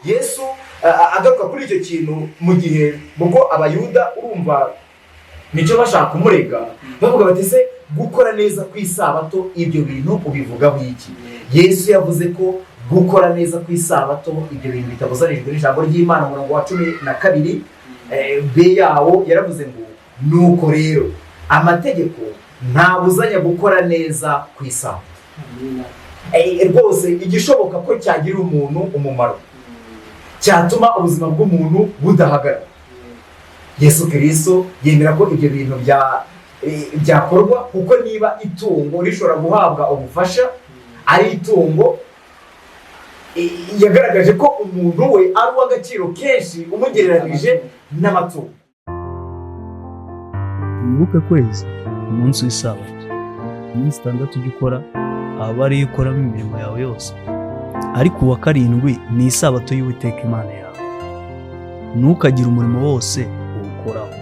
Yesu agaruka kuri icyo kintu mu gihe ubwo Abayuda, urumva nicyo bashaka kumurega, bavuga bati: "Se gukora neza ku Isabato, ibyo bintu ubivugaho iki?" Yesu yavuze ko gukora neza ku Isabato, ibyo bintu bitabuzanijwe n'ijambo ry'Imana. Umurongo wa 12 b yawo yaravuze ngo: "Nuko rero amategeko ntabuzanya gukora neza ku Isabato." Rwose igishoboka ko cyagirira umuntu umumaro, cyatuma ubuzima bw'umuntu budahagarara, Yesu Kirisito yemera ko ibyo bintu byakorwa, kuko niba itungo rishobora guhabwa ubufasha ari itungo, yagaragaje ko umuntu we ari uw'agaciro kenshi umugereranije n'amatungo. Wibuke kwezi umunsi w'Isabato. Iminsi 6 ujya ukora, aba ariyo ukoramo imirimo yawe yose, ariko uwa karindwi ni Isabato y'Uwiteka Imana yawe. Ntukagire umurimo wose uwukoraho.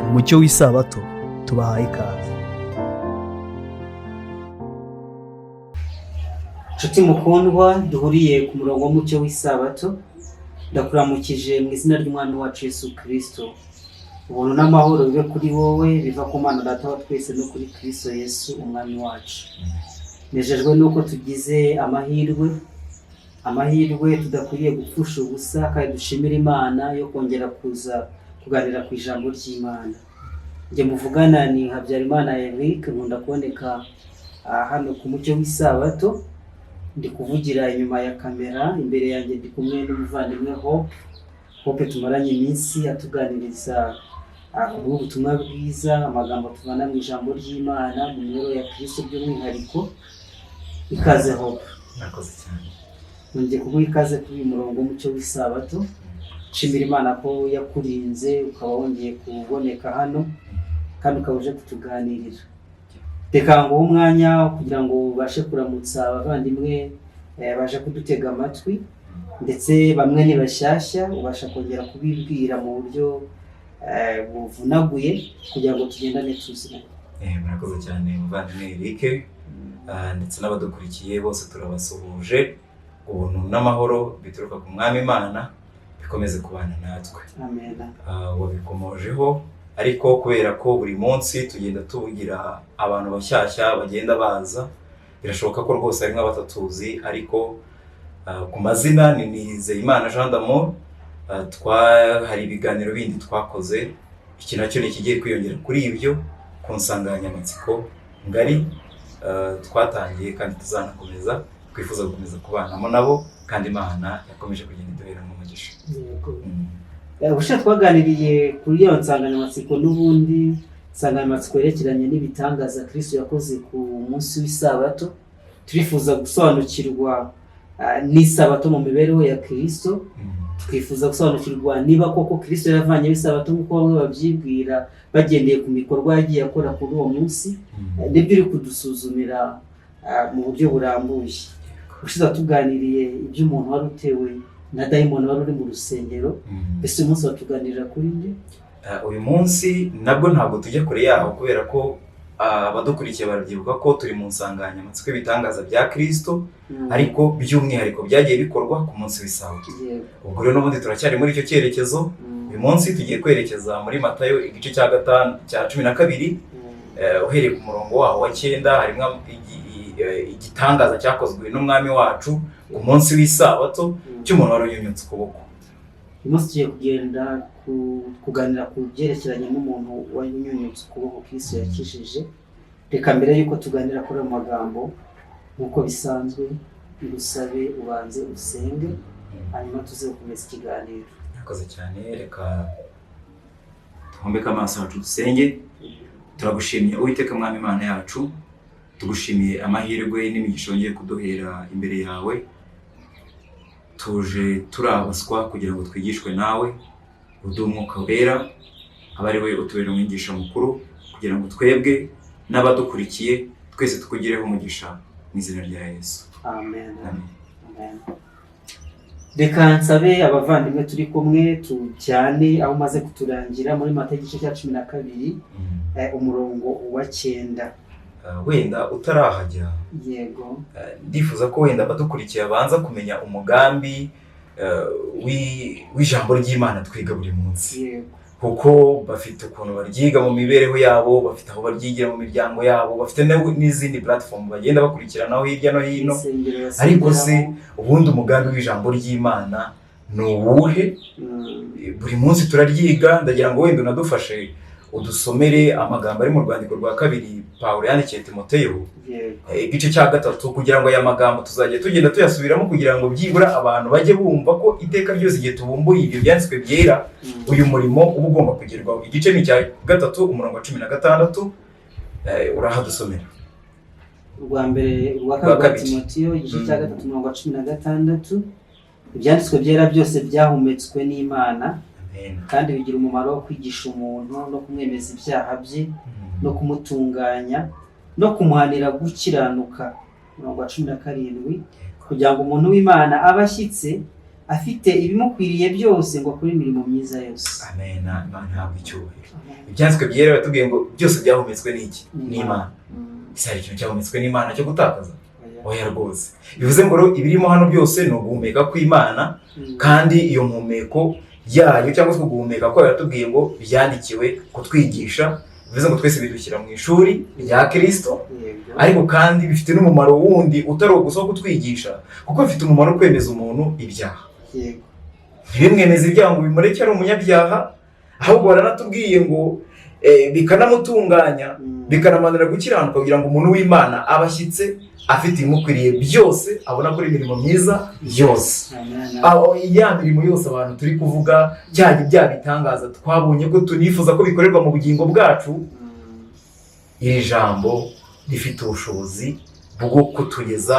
Umucyo w'Isabato tubahaye ikaze. Nshuti mukundwa duhuriye ku murongo w'Umucyo w'Isabato, ndakuramukije mu izina ry'Umwami wacu Yesu Kirisito. Ubuntu n'amahoro bibe kuri wowe biva ku Mana Data wa twese no kuri Kirisito Yesu Umwami wacu. Nejejwe n'uko tugize amahirwe tudakwiriye gupfusha ubusa, kandi dushimira Imana yo kongera kuza kuganira ku ijambo ry'Imana. Njye muvugana ni Habyarimana Eric, nkunda kuboneka hano ku Mucyo w'Isabato. Ndi kuvugira inyuma ya kamera. Imbere yanjye ndi kumwe n'umuvandimwe Hope. Hope tumaranye iminsi atuganiriza ku bw'ubutumwa bwiza, amagambo tuvana mu ijambo ry'Imana, mu mibereho ya Kristo by'umwihariko. Ikaze, Hope. Murakoze cyane. Nongeye kuguha ikaze kuri uyu murongo w'Umucyo w'Isabato. Nshimira Imana ko yakurinze ukaba wongeye kuboneka hano kandi ukaba uje kutuganirira. Reka nguhe umwanya kugira ngo ubashe kuramutsa abavandimwe baje kudutega amatwi, ndetse bamwe ni bashyashya, ubasha kongera kubibwira mu buryo buvunaguye kugira ngo tugendane tuziranye. Murakoze cyane, muvandimwe Eric, ndetse n'abadukurikiye bose turabasuhuje. Ubuntu n'amahoro bituruka ku Mwami Imana bikomeze kubana natwe. Amen. Wabikomojeho, ariko kubera ko buri munsi tugenda tugira abantu bashyashya bagenda baza, birashoboka ko rwose harimo abatatuzi, ariko ku mazina ni Nizeyimana Jean d'Amour. Hari ibiganiro bindi twakoze, iki nacyo ni ikigiye kwiyongera kuri ibyo ku nsanganyamatsiko ngari twatangiye kandi tuzanakomeza, twifuza gukomeza kubanamo nabo, kandi Imana yakomeje kugenda iduheramo umugisha. Yego. Ubushize twaganiriye kuri iyo nsanganyamatsiko, n'ubundi insanganyamatsiko yerekeranye n'ibitangaza Kristo yakoze ku munsi w'Isabato. Turifuza gusobanukirwa n'Isabato mu mibereho ya Kristo. Twifuza gusobanukirwa niba koko Kristo yaravanyeho Isabato nk'uko bamwe babyibwira bagendeye ku bikorwa yagiye akora kuri uwo munsi. Nibyo uri kudusuzumira mu buryo burambuye. Ubushize tuganiriye iby'umuntu wari utewe na dayimoni wari uri mu rusengero. Ese uyu munsi watuganirira kuri nde? Uyu munsi nabwo ntabwo tujya kure yaho, kubera ko abadukurikiye barabyibuka ko turi mu nsanganyamatsiko y'ibitangaza bya Kristo, ariko by'umwihariko byagiye bikorwa ku munsi w'Isabato. Ubwo rero n'ubundi turacyari muri icyo cyerekezo. Uyu munsi tugiye kwerekeza muri Matayo igice cya 5, cya 12, uhereye ku murongo waho wa 9. Harimo igitangaza cyakozwe n'Umwami wacu ku munsi w'Isabato cy'umuntu wari unyunyutse ukuboko. Uyu munsi tugiye kugenda kuganira ku byerekeranye n'umuntu wanyunyutse ukuboko Kristo yakijije. Reka mbere y'uko tuganira kuri ayo magambo, nk'uko bisanzwe, ngusabe ubanze usenge, hanyuma tuze gukomeza ikiganiro. Murakoze cyane. Reka duhumbeke amaso yacu dusenge. Turagushimiye, Uwiteka Mwami Imana yacu. Tugushimiye amahirwe n'imigisha wongeye kuduhera imbere yawe. Tuje turi abaswa kugira ngo twigishwe nawe. Uduhe Umwuka Wera, abe ari we utubera umwigisha mukuru, kugira ngo twebwe n'abadukurikiye twese tukugireho umugisha, mu izina rya Yesu. Amen. Amen. Amen. Reka nsabe abavandimwe turi kumwe tujyane aho umaze kuturangira muri Mata igice cya 12, umurongo wa 9. Wenda utarahajya, Yego. Ndifuza ko wenda abadukurikiye banza kumenya umugambi w'ijambo ry'Imana twiga buri munsi, kuko bafite ukuntu baryiga mu mibereho yabo, bafite aho baryigira mu miryango yabo, bafite n'izindi platform bagenda bakurikiranaho hirya no hino. Insengero Ariko se basengeramo. ubundi umugambi w'ijambo ry'Imana ni uwuhe? Buri munsi turaryiga. Ndagira ngo wenda unadufashe udusomere amagambo ari mu rwandiko rwa kabiri Pawulo yandikiye Timoteyo, igice cya 3, kugira ngo aya magambo tuzajya tugenda tuyasubiramo, kugira ngo byibura abantu bajye bumva ko iteka ryose igihe tubumbuye ibyo byanditswe byera, uyu murimo uba ugomba kugerwaho. Igice ni icya 3, umurongo wa 16, urahadusomera. Urwa mbere, urwa Urwa kabiri rwa kabiri. Timoteyo, igice cya 3, umurongo wa 16: "Ibyanditswe byera byose byahumetswe n'Imana, Amen. kandi bigira umumaro wo kwigisha umuntu no kumwemeza ibyaha bye, no kumutunganya no kumuhanira gukiranuka." Umurongo wa 17: "Kugira ngo umuntu w'Imana abe ashyitse, afite ibimukwiriye byose ngo akore imirimo myiza yose." Amen. Imana ihabwe icyubahiro. Ibyanditswe byera batubwiye ngo byose byahumetswe n'iki? N'Imana. Ese hari ikintu cyahumetswe n'Imana cyo gutakaza? Oya. Oya rwose. Bivuze ngo rero ibirimo hano byose ni uguhumeka kw'Imana, kandi iyo mpumeko yayo cyangwa se uguhumeka kwayo yatubwiye ngo byandikiwe kutwigisha. Bivuze ngo twese bidushyira mu ishuri rya Kirisito. Ariko kandi bifite n'umumaro wundi utari uwo gusa wo kutwigisha, kuko bifite umumaro wo kwemeza umuntu ibyaha. Ntibimwemeze ibyaha ngo bimureke ari umunyabyaha, ahubwo baranatubwiye ngo bikanamutunganya, bikanamanura gukiranuka, kugira ngo umuntu w'Imana abe ashyitse, afite ibimukwiriye byose, abona kuri imirimo myiza yose. Amen. Aho ya mirimo yose abantu turi kuvuga, bya bitangaza twabonye ko tunifuza ko bikorerwa mu bugingo bwacu, iri jambo rifite ubushobozi bwo kutugeza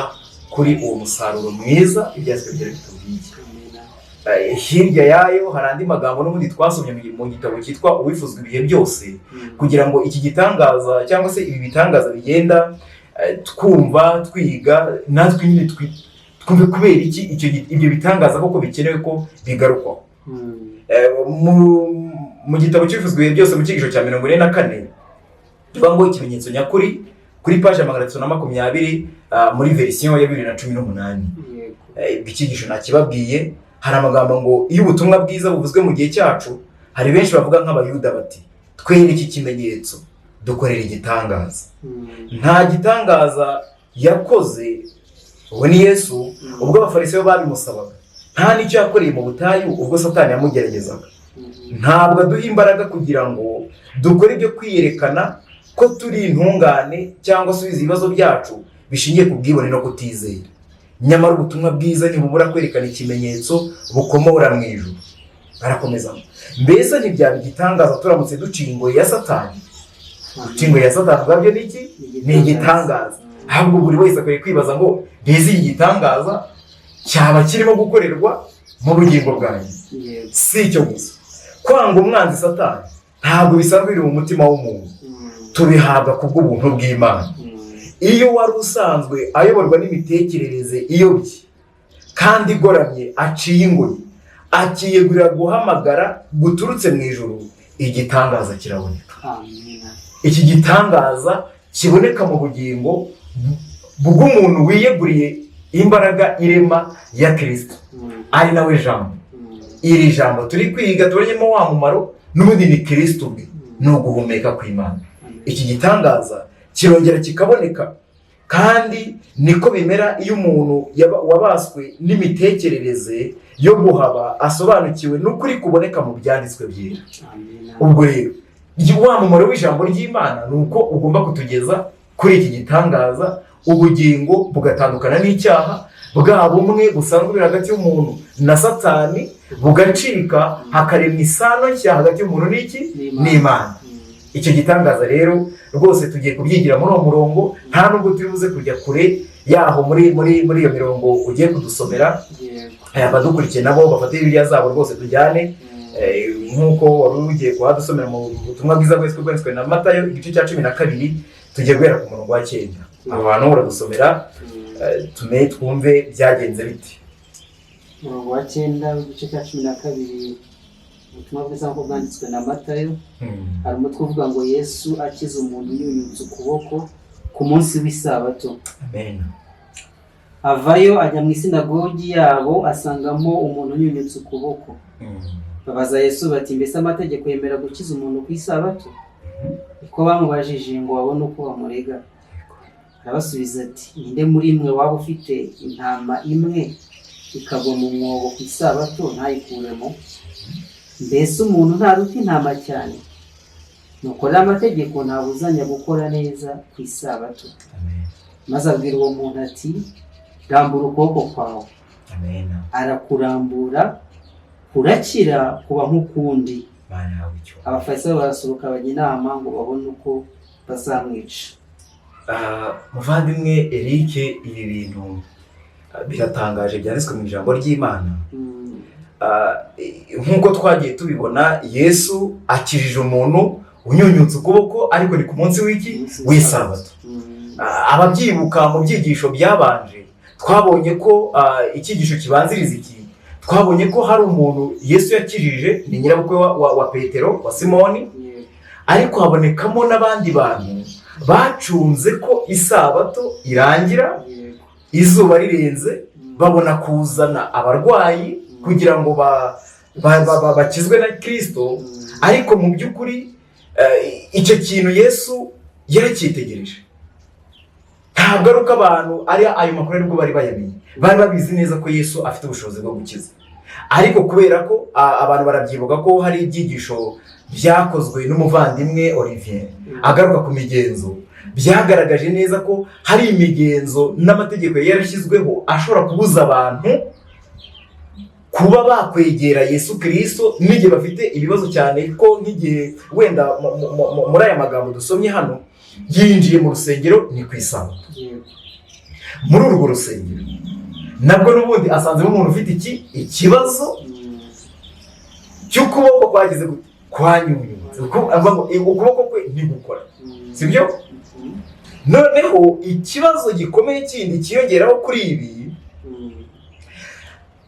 kuri uwo musaruro mwiza ibyanditswe byera bitubwiye. Amen. Hirya yayo hari andi magambo n'ubundi twasomye mu gitabo cyitwa Uwifuzwa Ibihe Byose, kugira ngo iki gitangaza cyangwa se ibi bitangaza bigenda twumva twiga, natwe nyine twumve kubera iki ibyo bitangaza koko bikenewe ko bigarukwaho. Mu gitabo cy'Uwifuzwa Ibihe Byose, mu cyigisho cya 44, tuvuga ngo ikimenyetso nyakuri, kuri paji ya 320, muri verisiyo ya 2018. Icyigisho nakibabwiye. Hari amagambo ngo iyo ubutumwa bwiza buvuzwe mu gihe cyacu, hari benshi bavuga nk'Abayuda bati: "Twereke ikimenyetso, dukorera igitangaza." Nta gitangaza yakoze, uwo ni Yesu, ubwo Abafarisayo babimusabaga. Nta n'icyo yakoreye mu butayu ubwo Satani yamugeragezaga. Ntabwo aduha imbaraga kugira ngo dukore ibyo kwiyerekana ko turi intungane cyangwa asubiza ibibazo byacu bishingiye ku bwibone no kutizera. Nyamara ubutumwa bwiza ntibubura kwerekana ikimenyetso bukomora mu ijuru. Barakomeza: mbese ntibyaba igitangaza turamutse duciye ingoyi ya Satani? Guca ingoyi ya Satani ubwabyo ni iki? Ni igitangaza. Ahubwo buri wese akwiye kwibaza ngo: mbese iki gitangaza cyaba kirimo gukorerwa mu bugingo bwanjye? Si icyo gusa, kwanga umwanzi Satani ntabwo bisanzwe biri mu mutima w'umuntu, tubihabwa kubw'ubuntu bw'Imana. Iyo wari usanzwe ayoborwa n'imitekerereze iyobye kandi igoramye aciye ingoyi, akiyegurira guhamagara guturutse mu ijuru, igitangaza kiraboneka. Amina. Iki gitangaza kiboneka mu bugingo bw'umuntu wiyeguriye imbaraga irema ya Kirisito, ari nawe Jambo. Iri jambo turi kwiga tubonyemo wa mumaro n'ubundi ni Kirisito ubwe, ni uguhumeka kw'Imana. Iki gitangaza kirongera kikaboneka, kandi niko bimera iyo umuntu wabaswe n'imitekerereze yo guhaba asobanukiwe n'ukuri kuboneka mu byanditswe byera. Amina. Ubwo rero wa mumaro w'ijambo ry'Imana ni uko ugomba kutugeza kuri iki gitangaza, ubugingo bugatandukana n'icyaha, bwa bumwe busanzwe buri hagati y'umuntu na Satani bugacika, hakaremwa isano nshya hagati y'umuntu n'iki? N'Imana. Icyo gitangaza rero rwose tugiye kubyigira muri uwo murongo, nta nubwo turi buze kujya kure yaho muri iyo mirongo ugiye kudusomera. Abadukurikiye nabo bafate Bibiliya zabo rwose tujyane. Nk'uko wari ugiye kuhadusomera mu butumwa bwiza bwese bwanditswe na Matayo, igice cya 12, tugiye guhera ku murongo wa 9. Abo bantu uradusomera, tumenye twumve byagenze bite. Umurongo wa 9 w'igice cya 12, ubutumwa bwiza nk'uko bwanditswe na Matayo, hari umutwe uvuga ngo: "Yesu akiza umuntu yunyutse ukuboko." Ku munsi w'isabato. Amen. Avayo ajya mu isinagogi yabo, asangamo umuntu unyunyutse ukuboko. Babaza Yesu bati: "Mbese amategeko yemera gukiza umuntu ku isabato?" Niko bamubajije ngo babone uko bamurega. Arabasubiza ati: "Ninde muri mwe waba ufite intama imwe ikagwa mu mwobo ku isabato ntayikuremo? Mbese umuntu ntaruta intama cyane? Nuko rero amategeko ntabuzanya gukora neza ku isabato." Amen. Maze abwira uwo muntu ati: "Rambura ukuboko kwawe." Amen. Arakurambura, kurakira kuba nk'ukundi. Imana yawe icyubahiro. Abafarisayo barasohoka bajya inama ngo babone uko bazamwica. Muvandimwe Eric, ibi bintu biratangaje byanditswe mu ijambo ry'Imana. Nk'uko twagiye tubibona, Yesu akijije umuntu unyunyutse ukuboko, ariko ni ku munsi w'iki? W'isabato. Ababyibuka mu byigisho byabanje, twabonye ko icyigisho kibanziriza iki, twabonye ko hari umuntu Yesu yakijije, ni nyirabukwe wa Petero, wa Simoni. Ariko habonekamo n'abandi bantu bacunze ko isabato irangira, izuba rirenze, babona kuzana abarwayi kugira ngo bakizwe na Kirisito. Ariko mu by'ukuri icyo kintu Yesu yaracyitegereje. Ntabwo ari uko abantu ari ayo makuru aribwo bari bayamenye, bari babizi neza ko Yesu afite ubushobozi bwo gukiza. Ariko kubera ko abantu barabyibuka ko hari ibyigisho byakozwe n'umuvandimwe Olivier agaruka ku migenzo, byagaragaje neza ko hari imigenzo n'amategeko yari yarashyizweho ashobora kubuza abantu kuba bakwegera Yesu Kirisito n'igihe bafite ibibazo, cyane ko nk'igihe wenda muri aya magambo dusomye hano, yinjiye mu rusengero ni ku isabato. Muri urwo rusengero nabwo n'ubundi asanzemo umuntu ufite ikibazo cy'ukuboko kwagize gute? Kwanyunyutse. Avuga ngo ukuboko kwe ntigukora, sibyo? Noneho ikibazo gikomeye kindi cyiyongeraho kuri ibi,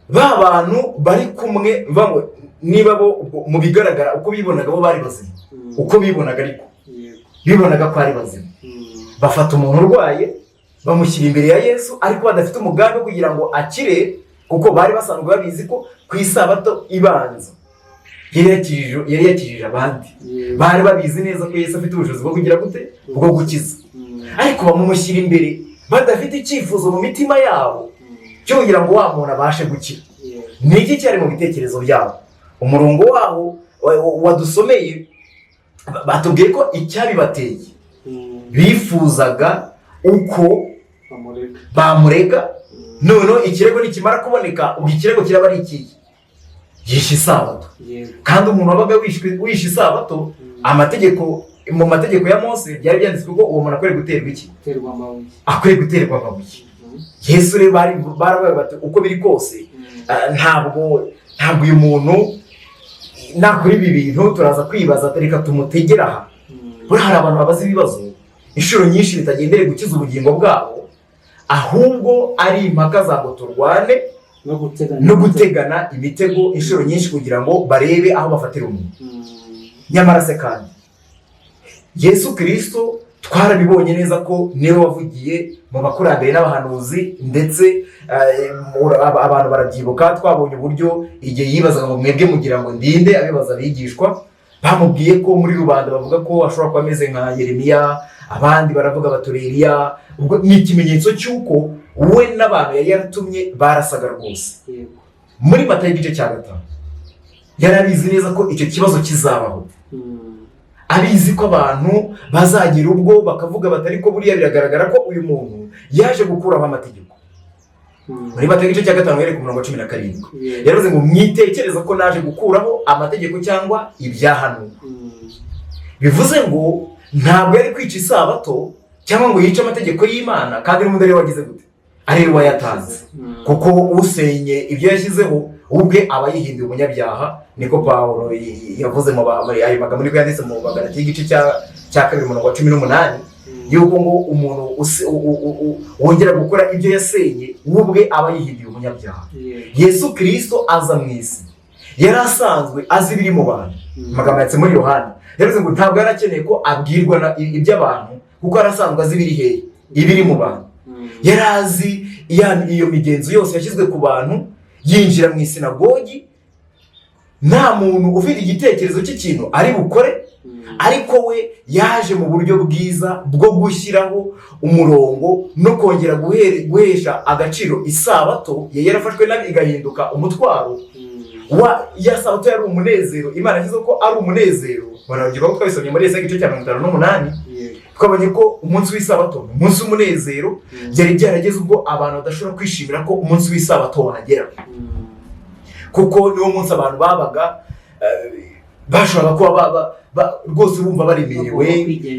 ba bantu bari kumwe bavuga ngo niba bo ubwo mu bigaragara uko bibonaga bo bari bazima, uko bibonaga, ariko bibonaga ko ari bazima, bafata umuntu urwaye bamushyira imbere ya Yesu, ariko badafite umugambi wo kugira ngo akire, kuko bari basanzwe babizi ko ku isabato ibanza yari yakijije abandi. Bari babizi neza ko Yesu afite ubushobozi bwo kugira gute? Bwo gukiza. Ariko bamumushyira imbere badafite icyifuzo mu mitima yabo cyo kugira ngo wa muntu abashe gukira. Ni iki cyari mu bitekerezo byabo? Umurongo waho wadusomeye batubwiye ko icyabibateye, bifuzaga uko bamurega. Bamurega. Noneho ikirego nikimara kuboneka, ubwo ikirego kiraba ari ikihe? Yishe isabato. Kandi umuntu wabaga wishe isabato, amategeko, mu mategeko ya Mose byari byanditswe ko uwo muntu akwiye guterwa iki? Guterwa amabuye. Akwiye guterwa amabuye. Yesu rero bari barabaye bati uko biri kose, ntabwo uyu muntu nakora ibi bintu turaza kwibaza, reka tumutegere aha. Buriya hari abantu babaza ibibazo inshuro nyinshi bitagendereye gukiza ubugingo bwabo, ahubwo ari impaka za ngo turwane no gutegana, no gutegana imitego inshuro nyinshi kugira ngo barebe aho bafatira umuntu. Nyamara se kandi Yesu Kirisito twarabibonye neza ko niwe wavugiye mu bakurambere n'abahanuzi, ndetse abantu barabyibuka, twabonye uburyo igihe yibazaga ngo: "Mwebwe mugira ngo ndinde?" Abibaza abigishwa, bamubwiye ko muri rubanda bavuga ko ashobora kuba ameze nka Yeremiya, abandi baravuga bati Eliya. Ubwo ni ikimenyetso cy'uko we n'abantu yari yaratumye barasaga rwose. Muri Matayo igice cya 5, yari abizi neza ko icyo kibazo kizabaho, abizi ko abantu bazagira ubwo bakavuga bati: "Ariko buriya biragaragara ko uyu muntu yaje gukuraho amategeko." Muri Matayo igice cya 5, uhereye ku murongo wa 17, yaravuze ngo: "Mwitekereza ko naje gukuraho amategeko cyangwa ibyahanuwe." Bivuze ngo ntabwo yari kwica isabato cyangwa ngo yice amategeko y'Imana, kandi n'ubundi ariwe wagize gute? Ariwe wayatanze. Kuko usenye ibyo yashyizeho ubwe aba yihinduye umunyabyaha, niko Pawulo yavuze muri ayo magambo, niko yanditse mu Bagalatiya igice cya 2, umurongo wa 18, yuko ngo umuntu wongera gukora ibyo yasenye we ubwe aba yihinduye umunyabyaha. Yesu Kirisito aza mu isi yari asanzwe azi ibiri mu bantu. Amagambo yanditse muri Yohani, yaravuze ngo ntabwo yari akeneye ko abwirwa iby'abantu. Kuko yari asanzwe azi ibiri hehe, ibiri mu bantu. Yari azi iyo migenzo yose yashyizwe ku bantu. Yinjira mu isinagogi nta muntu ufite igitekerezo cy'ikintu ari bukore, ariko we yaje mu buryo bwiza bwo gushyiraho umurongo no kongera guhesha agaciro isabato yari yarafashwe nabi igahinduka umutwaro. Wa ya sabato yari umunezero, Imana yashyizeho ko ari umunezero. Barabyibuka ko twabisomye muri Yesaya igice cya 58. Twabonye ko umunsi w'isabato ni umunsi w'umunezero. Byari byarageze ubwo abantu badashobora kwishimira ko umunsi w'isabato wagera, kuko niwo munsi abantu babaga bashobora kuba rwose bumva baremerewe,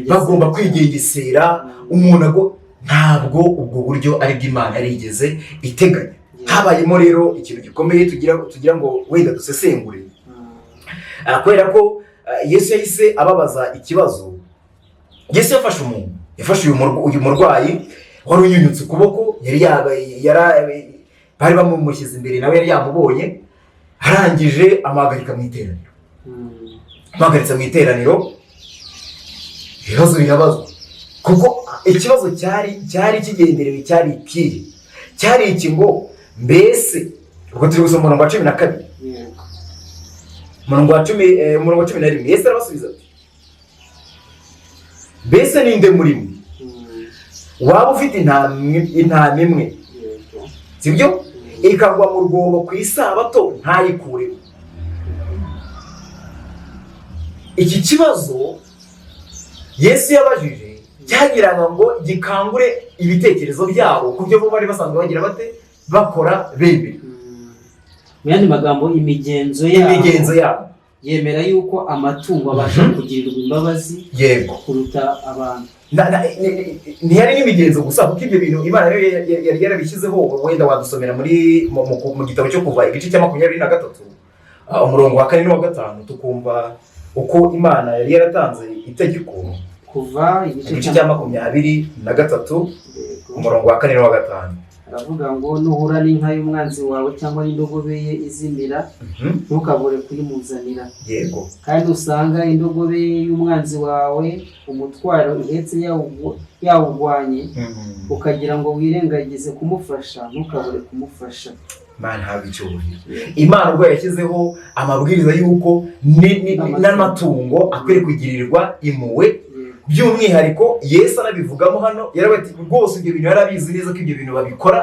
bagomba kwigengesera. Umuntu ntabwo ubwo buryo ari bw'Imana yarigeze iteganya. Habayemo rero ikintu gikomeye tugira ngo wenda dusesengure, kubera ko Yesu yahise ababaza ikibazo. Yesu yafashe umuntu, yafashe uyu murwayi wari unyunyutse ukuboko, yari bari bamushyize imbere, nawe yari yamubonye, arangije amuhagarika mu iteraniro. Amuhagaritse mu iteraniro, ibibazo birabazwa, kuko ikibazo cyari kigenderewe cyari ikihe? Cyari iki ngo: mbese, ubwo turi gusoma umurongo wa 12, umurongo wa 10, umurongo wa 11, Yesu arabasubiza ati: "Mbese ninde muri mwe waba ufite intama imwe, sibyo, ikagwa mu rwobo ku isabato ntayikuremo?" Iki kibazo Yesu yabajije cyagiraga ngo gikangure ibitekerezo byabo ku byo bo bari basanzwe bagira bate, bakora, bemera. Mu yandi magambo, imigenzo yabo imigenzo yabo yemera yuko amatungo abasha kugirirwa imbabazi kuruta abantu. Ntiyari n'imigenzo gusa, kuko ibyo bintu Imana nayo yari yarabishyizeho. Wenda wadusomera muri mu gitabo cyo Kuva igice cya 23, umurongo wa 4 n'uwa 5, tukumva uko Imana yari yaratanze itegeko. Kuva igice Igice cya 23, umurongo wa 4 n'uwa 5. Aravuga ngo: "Nuhura n'inka y'umwanzi wawe cyangwa n'indogobe ye izimira, ntukabure kuyimuzanira. Kandi usanga indogobe y'umwanzi wawe umutwaro ihetse yawugwanye, ukagira ngo wirengagize kumufasha, ntukabure kumufasha." Imana ihabwa icyubahiro. Imana ubwo yashyizeho amabwiriza y'uko n'amatungo akwiriye kugirirwa impuhwe, by'umwihariko Yesu anabivugamo hano, yaravuze ati rwose ibyo bintu yari abizi neza ko ibyo bintu babikora,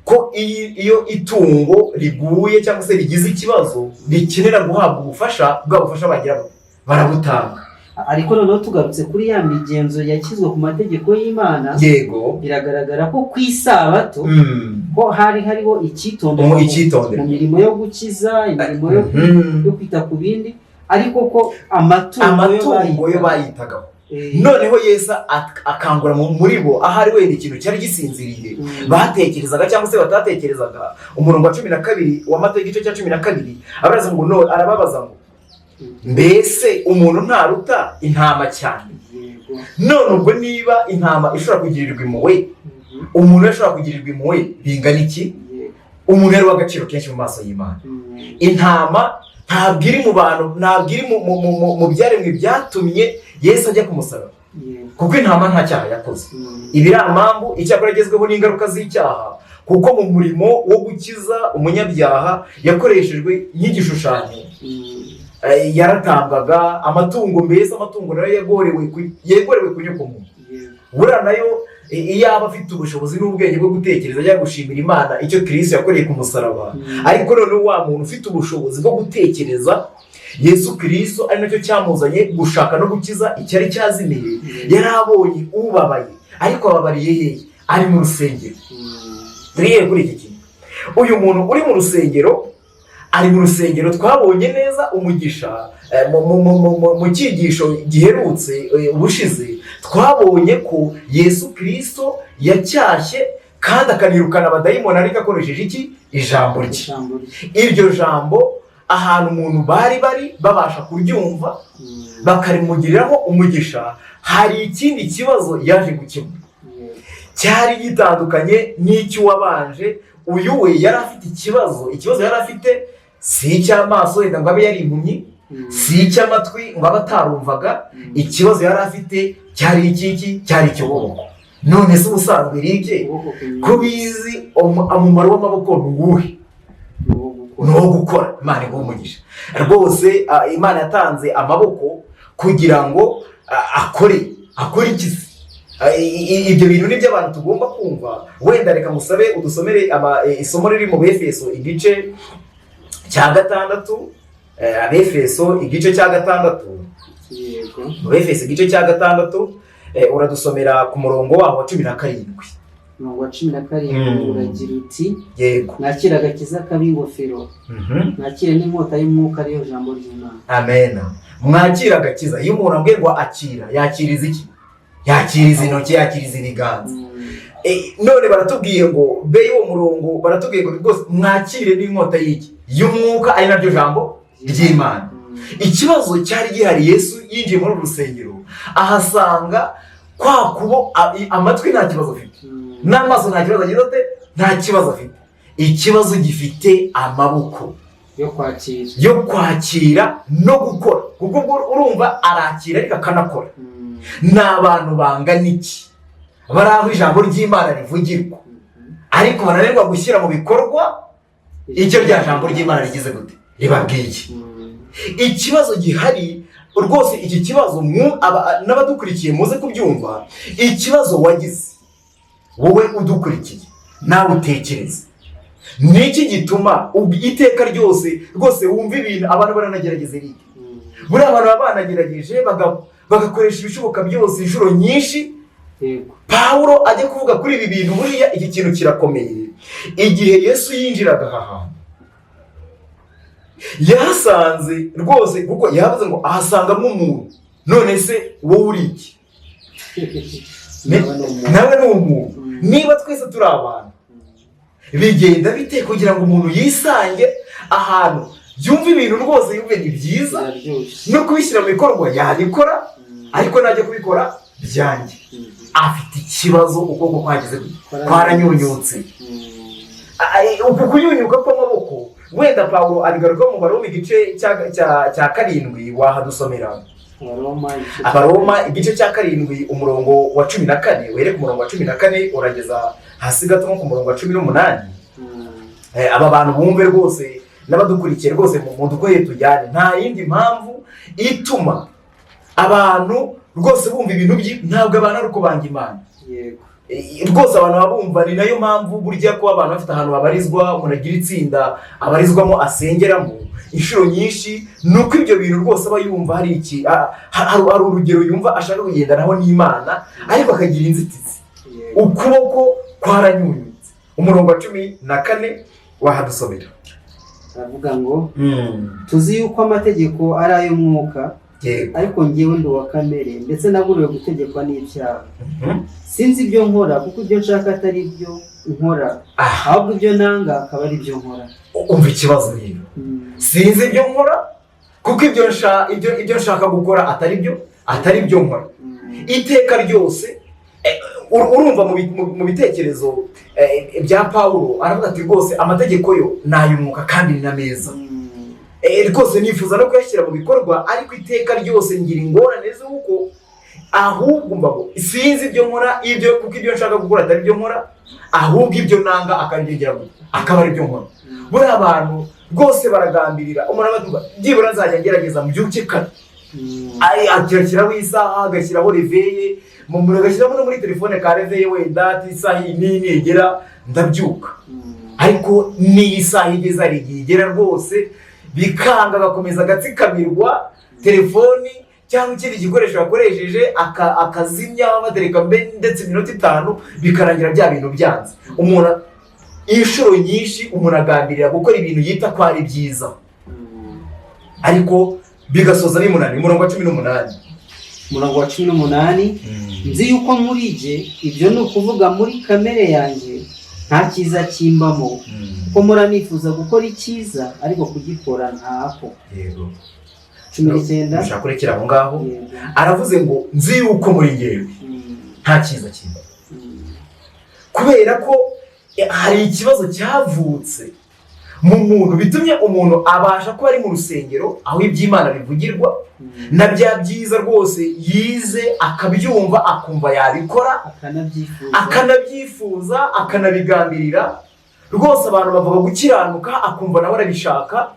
ko iyo itungo riguye cyangwa se rigize ikibazo rikenera guhabwa ubufasha, bwa bufasha bagira barabutanga. Ariko noneho tugarutse kuri ya migenzo yashyizwe ku mategeko y'Imana, biragaragara ko ku isabato ko hari hariho icyitonderwa Icyitonderwa. mu mirimo yo gukiza, imirimo yo kwita ku bindi, ariko ko amatungo yo Amatungo yo bayitagaho. Bayitagaho. Noneho Yesu akangura muri bo ahari wenda ikintu cyari gisinziriye, batekerezaga cyangwa se batatekerezaga. Umurongo wa 12 wa Matayo igice cya 12, arabaza ngo no arababaza ngo: "Mbese umuntu ntaruta intama cyane? None ubwo niba intama ishobora kugirirwa impuhwe, umuntu ashobora kugirirwa impuhwe bingana iki?" Umuntu yari uw'agaciro kenshi mu maso y'Imana. Intama ntabwo iri mu bantu, ntabwo iri mu byaremwe byatumye Yesu ajya ku musaraba, kuko intama nta cyaha yakoze. Ibiramambu icyakora agezweho n'ingaruka z'icyaha, kuko mu murimo wo gukiza umunyabyaha yakoreshejwe nk'igishushanyo. Yaratambwaga amatungo, mbese amatungo nayo yagorewe ku nyokomuntu. Buriya nayo iyo aba afite ubushobozi n'ubwenge bwo gutekereza ajya gushimira Imana icyo Kirisitu yakoreye ku musaraba. Ariko noneho wa muntu ufite ubushobozi bwo gutekereza, Yesu Kirisitu ari nacyo cyamuzanye gushaka no gukiza icyari cyazimiye, yari abonye ubabaye. Ariko ababariye hehe? Ari mu rusengero. Turiye kuri iki kintu, uyu muntu uri mu rusengero, ari mu rusengero. Twabonye neza umugisha mu cyigisho giherutse, ubushize twabonye ko Yesu Kirisito yacyashye kandi akanirukana abadayimoni, ariko akoresheje iki? Ijambo rye. Ijambo rye. Iryo jambo ahantu umuntu bari babasha kuryumva, bakarimugiriraho umugisha, hari ikindi kibazo yaje gukemura cyari gitandukanye n'icy'uwabanje. Uyu we yari afite ikibazo. Ikibazo yari afite si icy'amaso wenda ngo abe yari impumyi. Si icy'amatwi ngo abe atarumvaga. Ikibazo yari afite cyari ikiki? Cyari icy'ukuboko. None se ubusanzwe rike Ukuboko kunyunyutse. Ko bizi umumaro w'amaboko ni uwuhe? Ni uwo gukora. Ni uwo gukora. Imana iguhe umugisha rwose. Imana yatanze amaboko kugira ngo akore iki se? Ibyo bintu nibyo abantu tugomba kumva. Wenda reka musabe udusomere isomo riri mu Befeso igice cya 6. Abefeso igice cya 6. Yego. Mu Befeso igice cya 6, uradusomera ku murongo waho wa 17. Umurongo wa 17 uragira uti: "Mwakire agakiza k'ab'ingofero, mwakire n'inkota y'umwuka, ariyo jambo ry'Imana." Amena. Mwakira agakiza. Iyo umuntu ambwiye ngo akira, yakiriza iki? Yakiriza intoki, yakiriza ibiganza. None baratubwiye ngo be y'uwo murongo baratubwiye ngo rwose mwakire n'inkota y'iki? Y'umwuka, ari naryo jambo ry'Imana. Ikibazo cyari gihari, Yesu yinjiye muri uru rusengero ahasanga kwa kubo amatwi nta kibazo afite, n'amaso nta kibazo agize ate? Nta kibazo afite. Ikibazo gifite amaboko yo kwakira, yo kwakira no gukora, kuko ubwo urumva arakira ariko akanakora. Ni abantu bangana iki bari aho ijambo ry'Imana rivugirwa, ariko bananirwa gushyira mu bikorwa icyo rya jambo ry'Imana rigize gute? Ribabwiye. Ikibazo gihari rwose, iki kibazo n'abadukurikiye muze kubyumva. Ikibazo wagize wowe udukurikiye, nawe utekereza, ni iki gituma iteka ryose rwose wumva ibintu abantu baranagerageza eriya? Buriya abantu baba banagerageje bagakoresha ibishoboka byose inshuro nyinshi. Pawulo ajya kuvuga kuri ibi bintu, buriya iki kintu kirakomeye. Igihe Yesu yinjiraga aha hantu, yahasanze rwose, kuko yavuze ngo ahasangamo umuntu. None se wowe uri iki? Nawe ni umuntu. Nawe ni umuntu. Niba twese turi abantu, bigenda bite kugira ngo umuntu yisange ahantu, yumve ibintu rwose, yumve ni byiza, Biraryoshye. no kubishyira mu bikorwa yabikora, ariko najya kubikora byanjye? Afite ikibazo, ukuboko kwagize gute? Kwaranyunyutse. Uku kunyunyuka kw'amaboko, wenda Pawulo abigarukaho mu Baroma igice cya 7, wahadusomera. Abaroma igice Abaroma igice cya 7, umurongo wa 14. Were ku murongo wa 14 urageza hasi gato nko ku murongo wa 18. Aba bantu bumve rwose, n'abadukurikiye rwose mu dukoye tujyane. Nta yindi mpamvu ituma abantu rwose bumva ibintu ntabwo abantu ari uko banga Imana. Rwose abantu baba bumva, ni nayo mpamvu burya kuba abantu bafite ahantu babarizwa, umuntu agira itsinda abarizwamo asengeramo, inshuro nyinshi ni uko ibyo bintu rwose aba yumva hari iki hari urugero yumva ashaka kugendanaho n'Imana, ariko akagira inzitizi. Ukuboko kwaranyunyutse. Umurongo wa 14 wahadusomera. Aravuga ngo: "Tuzi yuko amategeko ari ay'umwuka, ariko njyewe ndi uwa kamere, ndetse naguriwe gutegekwa n'ibyaha. Sinzi ibyo nkora, kuko ibyo nshaka atari ibyo nkora, ahubwo ibyo nanga akaba ari byo nkora." Umva ikibazo rero. Sinzi ibyo nkora, kuko ibyo nshaka gukora atari byo nkora. Iteka ryose urumva mu bitekerezo bya Pawulo, aravuga ati rwose amategeko yo ni ay'umwuka kandi ni na meza. Rwose nifuza no kuyashyira mu bikorwa, ariko iteka ryose ngira ingorane z'uko ahubwo mba ngo sinzi ibyo nkora ibyo, kuko ibyo nshaka gukora atari byo nkora, ahubwo ibyo nanga akabyo akaba ari byo nkora. Buriya abantu rwose baragambirira, umuntu aba byibura nzajya ngerageza mbyuke kare. Agashyiraho isaha, agashyiraho réveil, mu agashyiramo no muri telefone ka réveil, wenda ati isaha iyi n'iyi nigera ndabyuka. Ariko n'iyi saha igeze, hari igihe igera rwose bikanga, agakomeza agatsikamirwa telefoni cyangwa ikindi gikoresho yakoresheje, akazimya, batereka mbe ndetse iminota 5 bikarangira bya bintu byanze. Umuntu inshuro nyinshi umuntu agambirira gukora ibintu yita ko ari byiza, ariko bigasoza bimunaniye. Umurongo wa 18. Umurongo wa 18: "Nzi yuko muri jye, ibyo ni ukuvuga muri kamere yanjye, nta cyiza kimbamo, kuko mpora nifuza gukora icyiza, ariko kugikora ntako." 19. Ushaka kurekera aho ngaho. Yego. Aravuze ngo nzi yuko muri ngewe nta cyiza kimbamo, kubera ko hari ikibazo cyavutse. Mu muntu bitumye umuntu abasha kuba ari mu rusengero aho iby'Imana bivugirwa, na bya byiza rwose yize akabyumva, akumva yabikora, akanabyifuza, akanabigambirira rwose. Abantu bavuga gukiranuka akumva nawe arabishaka,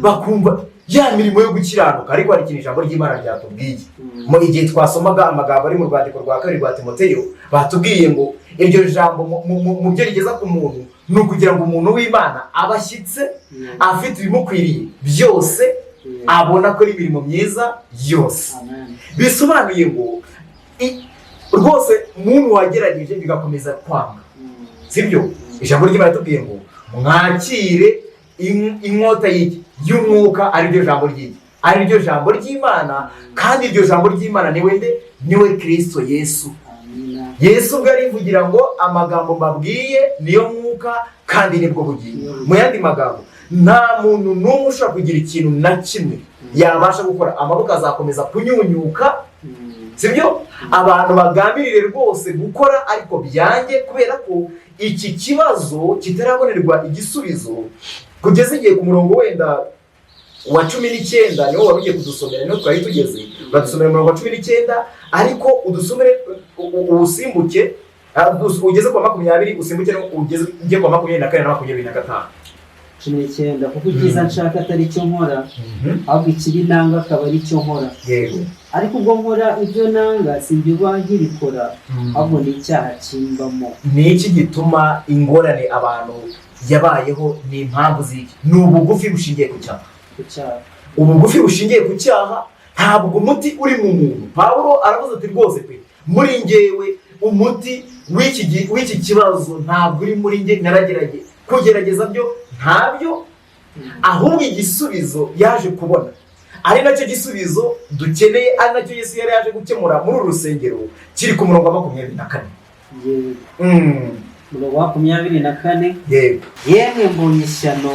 bakumva ya mirimo yo gukiranuka. Ariko hari ikintu ijambo ry'Imana ryatubwiye mu igihe twasomaga amagambo ari mu rwandiko rwa kabiri rwa Timoteyo. Batubwiye ngo iryo jambo mu byo rigeza ku muntu ni ukugira ngo umuntu w'Imana aba ashyitse, afite ibimukwiriye byose, abona ko ari imirimo myiza yose. Bisobanuye ngo rwose muntu wagerageje bigakomeza kwanga, sibyo? Ijambo ry'Imana ritubwiye ngo mwakire inkota y'iki y'umwuka, ari ryo jambo ry'iki, ari ryo jambo ry'Imana. Kandi iryo jambo ry'Imana niwe nde? Niwe Kristo Yesu. Yesu ubwo arivugira ngo amagambo mbabwiye niyo mwuka kandi nibwo bugingo. Mu yandi magambo, nta muntu n'umwe ushobora kugira ikintu na kimwe yabasha gukora, amaboko azakomeza kunyunyuka, sibyo? Abantu bagambirire rwose gukora ariko byange, kubera ko iki kibazo kitarabonerwa igisubizo. Kugeza igihe ku murongo wenda wa 19 niwo wari ugiye kudusomera, niho twari tugeze. Uradusomera umurongo wa 19, ariko udusomere uwusimbuke, ugeze ku wa 20, usimbuke ugeze ujye ku wa 24 na 25. 19: kuko ibyiza nshaka atari cyo nkora, ahubwo ikibi nanga akaba ari cyo nkora. Ariko ubwo nkora ibyo nanga, simbyuba nkibikora, ahubwo ni icyaha kimbamo. Ni iki gituma ingorane abantu yabayeho? Ni impamvu z'iki? Ni ubugufi bushingiye ku cyaha. Ku cyaha. Ubugufi bushingiye ku cyaha. Ntabwo umuti uri mu muntu. Pawulo aravuze ati rwose pe, muri ngewe umuti w'iki kibazo ntabwo uri muri nge, naragerage kugerageza byo ntabyo. Ahubwo igisubizo yaje kubona, ari nacyo gisubizo dukeneye, ari nacyo Yesu yari yaje gukemura muri uru rusengero, kiri ku murongo wa 24. Umurongo wa 24: Yego. Yemwe, mbonye ishyano!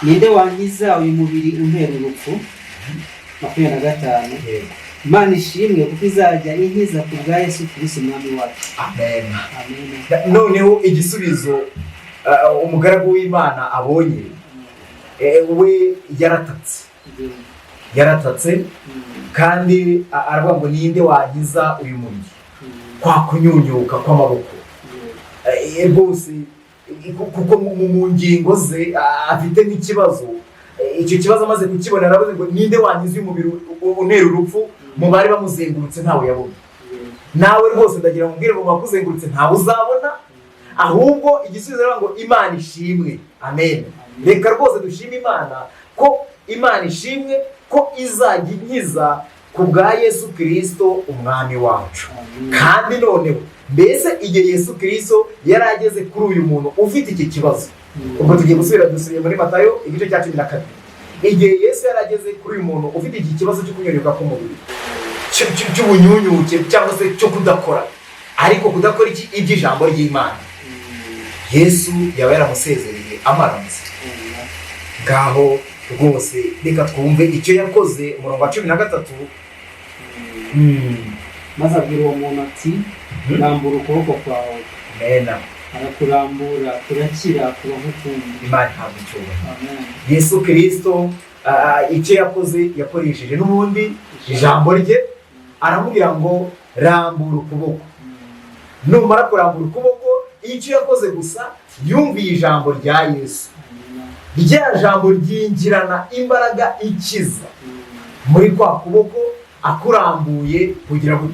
Ninde wankiza uyu mubiri untera urupfu? 25: Imana ishimwe kuko izajya inkiza ku bwa Yesu Kristo Umwami wacu. Amen. Amen. Noneho igisubizo umugaragu w'Imana abonye, we yaratatse, yaratatse kandi aravuga ngo ninde wankiza uyu mubiri, kwa kunyunyuka kw'amaboko. Rwose kuko mu ngingo ze afite nk'ikibazo. Icyo kibazo amaze kukibona aravuze ngo ninde wankiza uyu mubiri untera urupfu? Mu bari bamuzengurutse ntawe yabona. Nawe rwose ndagira ngo mbwire ngo mu bakuzengurutse ntawe uzabona. Ahubwo igisubizo aravuga ngo Imana ishimwe. Amen. Reka rwose dushime Imana ko Imana ishimwe ko izajya inkiza ku bwa Yesu Kirisito Umwami wacu. Kandi noneho mbese igihe Yesu Kirisito yari ageze kuri uyu muntu ufite iki kibazo, ubwo tugiye gusubira, dusubiye muri Matayo igice cya 12, igihe Yesu yari ageze kuri uyu muntu ufite iki kibazo cyo kunyunyuka k'umubiri, cy'ubunyunyuke cyangwa se cyo kudakora, ariko kudakora iki? Iby'ijambo ry'Imana. Yesu yaba yaramusezereye amaramutse? Ngaho rwose reka twumve icyo yakoze, umurongo wa 13. Maze abwira uwo muntu ati: "Rambura ukuboko kwawe." Mena. Arakurambura, kurakira, kuba nk'ukundi. Imana ihabwa icyubahiro. Amen. Yesu Kirisito icyo yakoze, yakoresheje n'ubundi ijambo rye, aramubwira ngo rambura ukuboko. Numara kurambura ukuboko, icyo yakoze gusa yumviye ijambo rya Yesu, rya jambo ryinjirana imbaraga ikiza muri kwa kuboko akurambuye kugira ngo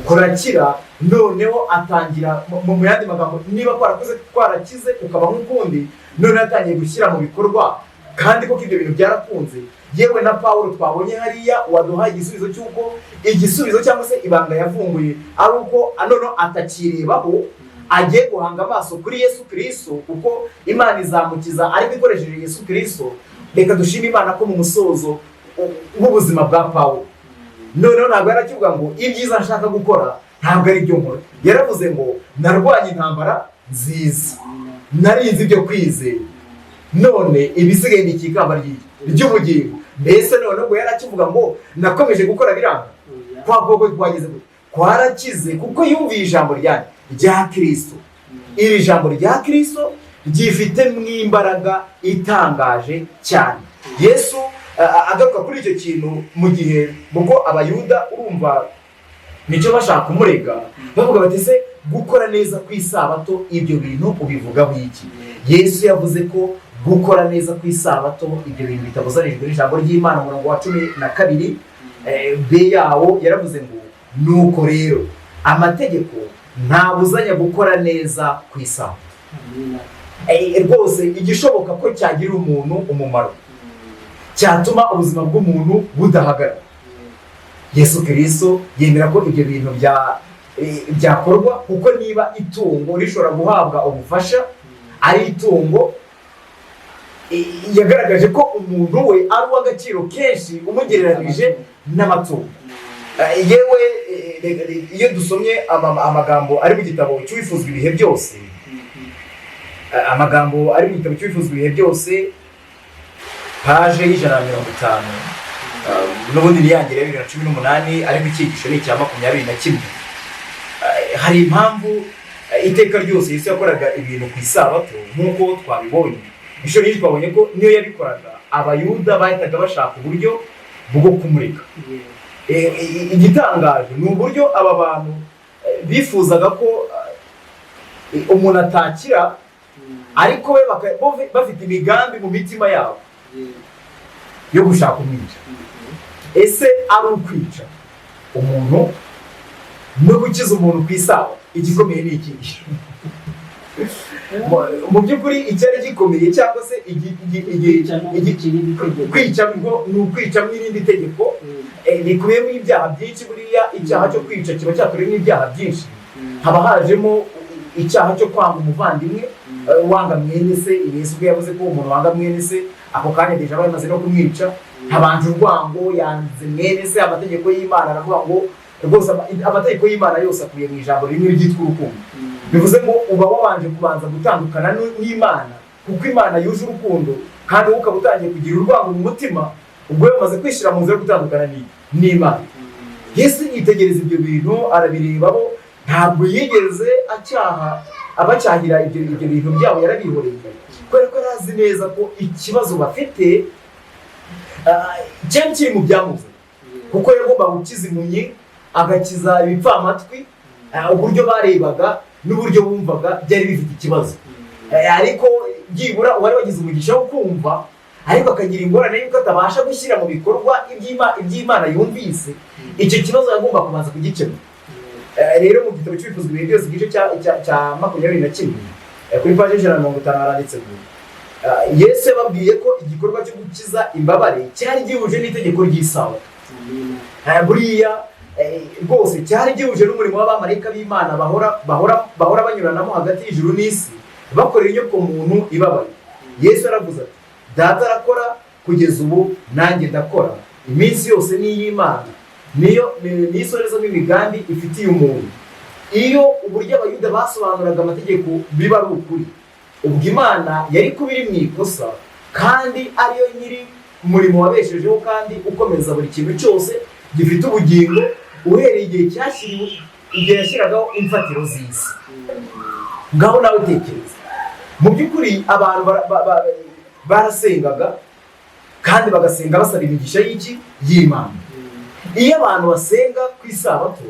kurakira. Noneho atangira mu yandi magambo, niba kwarakoze kwarakize ukaba nk'ukundi, noneho atangiye gushyira mu bikorwa, kandi koko ibyo bintu byarakunze. Yewe na Pawulo twabonye hariya waduhaye igisubizo cy'uko igisubizo cyangwa se ibanga yavumbuye ari uko noneho atakirebaho, agiye guhanga amaso kuri Yesu Kirisito, kuko Imana izamukiza ariko ikoresheje Yesu Kirisito. Reka dushime Imana ko mu musozo w'ubuzima bwa Pawulo noneho ntabwo yarakivuga ngo ibyiza nshaka gukora ntabwo ari byo nkora. Yaravuze ngo narwanye intambara nziza, narinze ibyo kwizera, none ibisigaye ni ikikamba ry'ubugingo. Mbese noneho ngo yarakivuga ngo nakomeje gukora biranga? Kwa kuboko kwageze gute? Kwarakize, kuko yumviye ijambo ryanjye rya Kirisito. Iri jambo rya Kirisito. ryifitemo imbaraga itangaje cyane. Yesu agaruka kuri icyo kintu mu gihe ubwo Abayuda, urumva, nicyo bashaka kumurega, bavuga bati: "Se gukora neza ku isabato, ibyo bintu ubivugaho iki?" Yesu yavuze ko gukora neza ku isabato, ibyo bintu bitabuzanijwe n'ijambo ry'Imana. Umurongo wa 12 b yawo yaravuze ngo: "Nuko rero amategeko ntabuzanya gukora neza ku isabato." Amina. Rwose igishoboka ko cyagirira umuntu umumaro, cyatuma ubuzima bw'umuntu budahagarara, Yesu Kirisito yemera ko ibyo bintu byakorwa, kuko niba itungo rishobora guhabwa ubufasha ari itungo, yagaragaje ko umuntu we ari uw'agaciro kenshi umugereranije n'amatungo. Yewe iyo dusomye amagambo ari mu gitabo cy'Uwifuzwa Ibihe Byose, amagambo ari mu gitabo cy'Uwifuzwa Ibihe Byose, paje y'150, n'ubundi niyangira ya 2018, ariko icyigisho ni icya 21. Hari impamvu iteka ryose Yesu yakoraga ibintu ku isabato. Nk'uko twabibonye inshuro nyinshi, twabonye ko niyo yabikoraga Abayuda bahitaga bashaka uburyo bwo kumureka. Igitangaje ni uburyo aba bantu bifuzaga ko umuntu atakira, ariko we bo bafite imigambi mu mitima yabo yo gushaka umwica. Ese ari ukwica umuntu no gukiza umuntu ku isabato, igikomeye ni iki? Mu by'ukuri icyari gikomeye cyangwa se Kwica no kwica irindi tegeko. Kwica ngo ni ukwicamo irindi tegeko rikubiyemo ibyaha byinshi. Buriya icyaha cyo kwica kiba cyaturimo ibyaha byinshi, haba hajemo icyaha cyo kwanga umuvandimwe, wanga mwene se. Yesu ubwo yavuze ko umuntu wanga mwene se ako kanya déjà aba yamaze no kumwica. Habanje urwango, yanze mwene se. Amategeko y'Imana aravuga ngo rwose amategeko y'Imana yose akubiye mu ijambo rimwe ryitwa urukundo. Bivuze ngo uba wabanje kubanza gutandukana n'Imana, kuko Imana yuje urukundo, kandi wowe ukaba utangiye kugira urwango mu mutima. Ubwo wamaze kwishyira mu nzira yo gutandukana n'Imana. Yesu yitegereza ibyo bintu, arabireba, bo ntabwo yigeze acyaha abacyahira ibyo bintu byabo, yarabihoreye kubera ko yari azi neza ko ikibazo bafite cyari kiri mu byamuzanye, kuko yagombaga gukiza impumyi, agakiza ibipfamatwi. Uburyo barebaga n'uburyo bumvaga byari bifite ikibazo. Ariko byibura uwari wagize umugisha wo kumva ariko akagira ingorane y'uko atabasha gushyira mu bikorwa iby'Imana yumvise, icyo kibazo yagomba kubanza kugikemura. Rero mu gitabo cy'Uwifuzwa Ibihe Byose, igice cya 21, kuri paji 150, haranditse ngo Yesu yababwiye ko igikorwa cyo gukiza imbabare cyari gihuje n'itegeko ry'isabato. Buriya rwose cyari gihuje n'umurimo w'abamarayika b'Imana bahora banyuranamo hagati y'ijuru n'isi, bakorera inyoko muntu ibabaye. Yesu yaravuze ati: "Data arakora kugeza ubu, nanjye ndakora." Iminsi yose ni iy'Imana, niyo niyo isorezamo imigambi ifitiye umuntu. Iyo uburyo Abayuda basobanuraga amategeko biba ari ukuri, ubwo Imana yari kuba iri mu ikosa, kandi ariyo nyiri umurimo wabeshejeho kandi ukomeza buri kintu cyose gifite ubugingo uhereye igihe cyashyiriwe, igihe yashyiragaho imfatiro z'isi. Ngaho nawe tekereza, mu by'ukuri abantu barasengaga kandi bagasenga basaba imigisha y'iki? Y'Imana. Iyo abantu basenga ku isabato,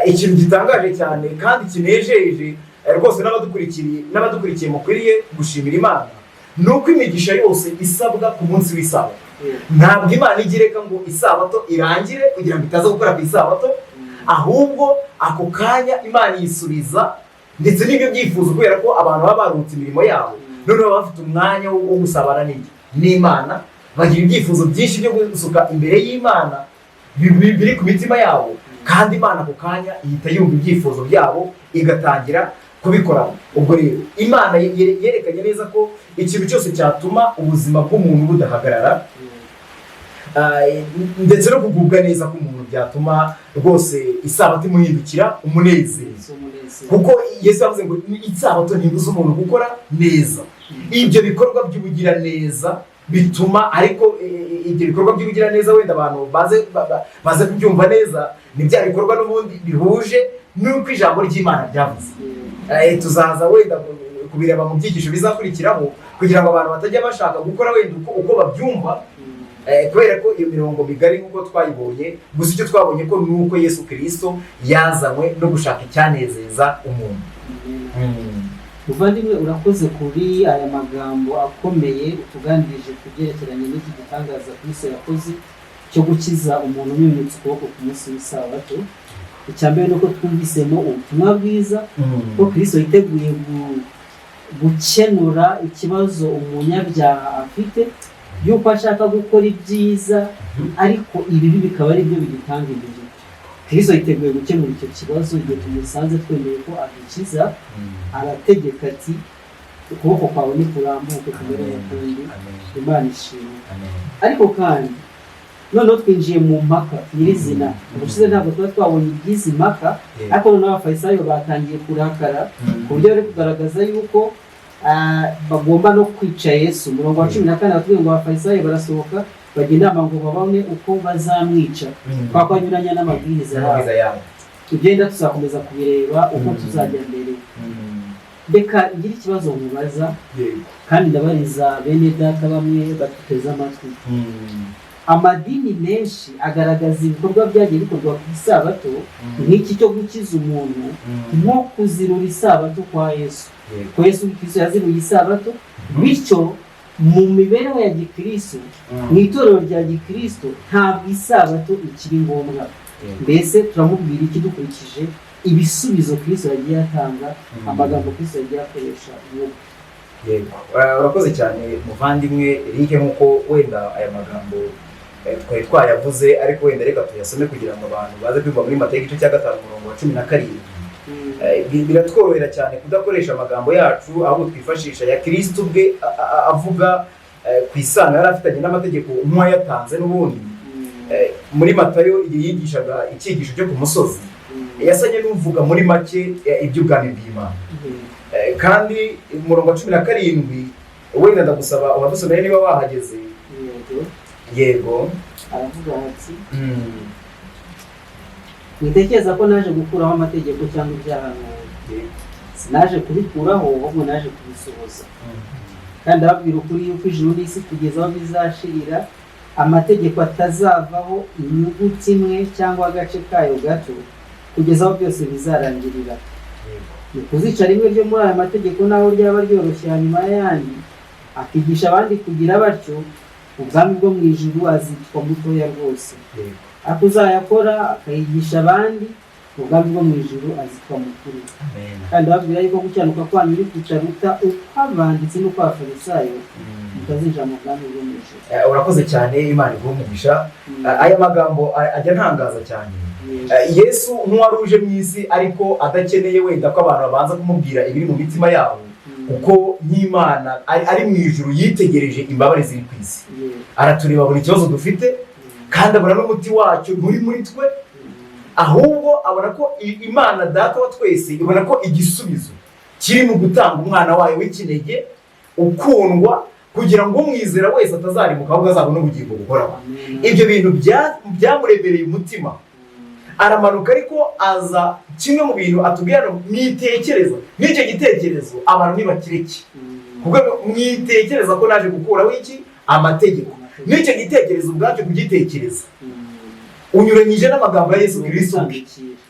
ikintu gitangaje cyane kandi kinejeje, rwose n'abadukurikiye mukwiriye gushimira Imana, ni uko imigisha yose isabwa ku munsi w'isabato, ntabwo Imana ijya ireka ngo isabato irangire kugira ngo itaza gukora ku isabato, ahubwo ako kanya Imana yisubiza ndetse n'ibyo byifuzo, kubera ko abantu baba baruhutse imirimo yabo, noneho baba bafite umwanya wo gusabana n'iki? N'Imana. Bagira ibyifuzo byinshi byo gusuka imbere y'Imana biri ku mitima yabo, kandi Imana ako kanya ihita yumva ibyifuzo byabo, igatangira kubikora. Ubwo rero Imana yerekanye neza ko ikintu cyose cyatuma ubuzima bw'umuntu budahagarara, ndetse no kugubwa neza k'umuntu, byatuma rwose isabato imuhindukira umunezero, kuko Yesu yavuze ngo isabato ntibuza umuntu gukora neza. Ibyo bikorwa by'ubugiraneza bituma, ariko ibyo bikorwa by'ubugiraneza, wenda abantu baze kubyumva neza, ni bya bikorwa n'ubundi bihuje n'uko ijambo ry'Imana ryavuze. Tuzaza wenda kubireba mu byigisho bizakurikiraho, kugira ngo abantu batajya bashaka gukora wenda uko babyumva, kubera ko iyo mirongo migari nk'uko twayibonye. Gusa icyo twabonye ko ni uko Yesu Kirisito yazanywe no gushaka icyanezeza umuntu. Muvandimwe, urakoze kuri aya magambo akomeye utuganirije ku byerekeranye n'iki gitangaza Kristo yakoze cyo gukiza umuntu unyunyutse ukuboko ku munsi w'isabato. Icya mbere ni uko twumvisemo ubutumwa bwiza ko Kristo yiteguye gukenura ikibazo umunyabyaha afite, yuko ashaka gukora ibyiza ariko ibibi bikaba ari byo bidutanga imbere. Kristo yiteguye gukemura icyo kibazo igihe tumusanze twemeye ko adukiza. Arategeka ati: "Ukuboko kwawe nikurambuke kumere nk'ukundi." Imana ishimwe. Ariko kandi noneho twinjiye mu mpaka nyirizina. Ubushize ntabwo tuba twabonye iby'izi mpaka, ariko noneho Abafarisayo batangiye kurakara ku buryo bari kugaragaza yuko bagomba no kwica Yesu. Umurongo wa 14 batubwiye ngo Abafarisayo barasohoka bajya inama ngo babone uko bazamwica, kwa ko anyuranya n'amabwiriza yabo. Amabwiriza yabo. Ibyo tuzakomeza kubireba uko tuzajya mbere. Reka ngire ikibazo nkubaza, kandi ndabariza bene data bamwe baduteze amatwi. Amadini menshi agaragaza ibikorwa byagiye bikorwa ku isabato nk'iki cyo gukiza umuntu nko kuzirura isabato kwa Yesu, ko Yesu Kristo yaziruye isabato. Bityo mu mibereho ya gikristo, mu itorero rya gikristo, ntabwo isabato ikiri ngombwa. Mbese turamubwira iki dukurikije ibisubizo Kristo yagiye atanga, amagambo Kristo yagiye akoresha n'ubu? Yego, urakoze cyane muvandimwe Eric. Nk'uko wenda aya magambo twari twayavuze, ariko wenda reka tuyasome kugira ngo abantu baze kwumva. Muri Matayo igice cya 5, umurongo wa 17, biratworohera cyane kudakoresha amagambo yacu, ahubwo twifashisha ya Kristo ubwe avuga ku isano yari afitanye n'amategeko nk'uwayatanze n'ubundi. Muri Matayo, igihe yigishaga icyigisho cyo ku musozi, yasanye n'uvuga muri make iby'ubwami bw'Imana. Kandi umurongo wa 17, wenda ndagusaba uhadusomere niba wahageze. Yego. Yego. Aravuga ati: "Mwitekereza ko naje gukuraho amategeko cyangwa ibyahanuwe. Sinaje kubikuraho, ahubwo naje kubisohoza. Kandi ndababwira ukuri yuko ijuru n'isi kugeza aho bizashirira, amategeko atazavaho inyuguti imwe cyangwa agace kayo gato, kugeza aho byose bizarangirira. Ni kuzica rimwe ryo muri aya mategeko, naho ryaba ryoroshye hanyuma y'ayandi, akigisha abandi kugira batyo, ubwami bwo mu ijuru azitwa mutoya rwose. Ariko uzayakora akayigisha abandi, ubwami bwo mu ijuru azitwa mukuru. Kandi ndababwira yuko gukiranuka kwanyu nikutaruta ukw'abanditsi n'ukw'Abafarisayo, mutazinjira mu bwami bwo mu ijuru." Urakoze cyane, Imana iguhe umugisha. Aya magambo ajya antangaza cyane. Yesu nk'uwari uje mu isi ariko adakeneye wenda ko abantu babanza kumubwira ibiri mu mitima yabo, kuko nk'Imana ari mu ijuru yitegereje imbabare ziri ku isi, aratureba abona ikibazo dufite, kandi abona n'umuti wacyo nturi muri twe, ahubwo abona ko Imana Data wa twese ibona ko igisubizo kiri mu gutanga umwana wayo w'ikinege ukundwa, kugira ngo umwizera wese atazarimuka, ahubwo azabone ubugingo buhoraho. Ibyo bintu byamuremereye umutima, aramanuka, ariko aza kimwe mu bintu atubwira ngo mwitekereza n'icyo gitekerezo abantu ntibakireke, kuko mwitekereza ko naje gukuraho iki? Amategeko. N'icyo gitekerezo ubwacyo, kugitekereza unyuranyije n'amagambo ya Yesu Kirisito ubwe,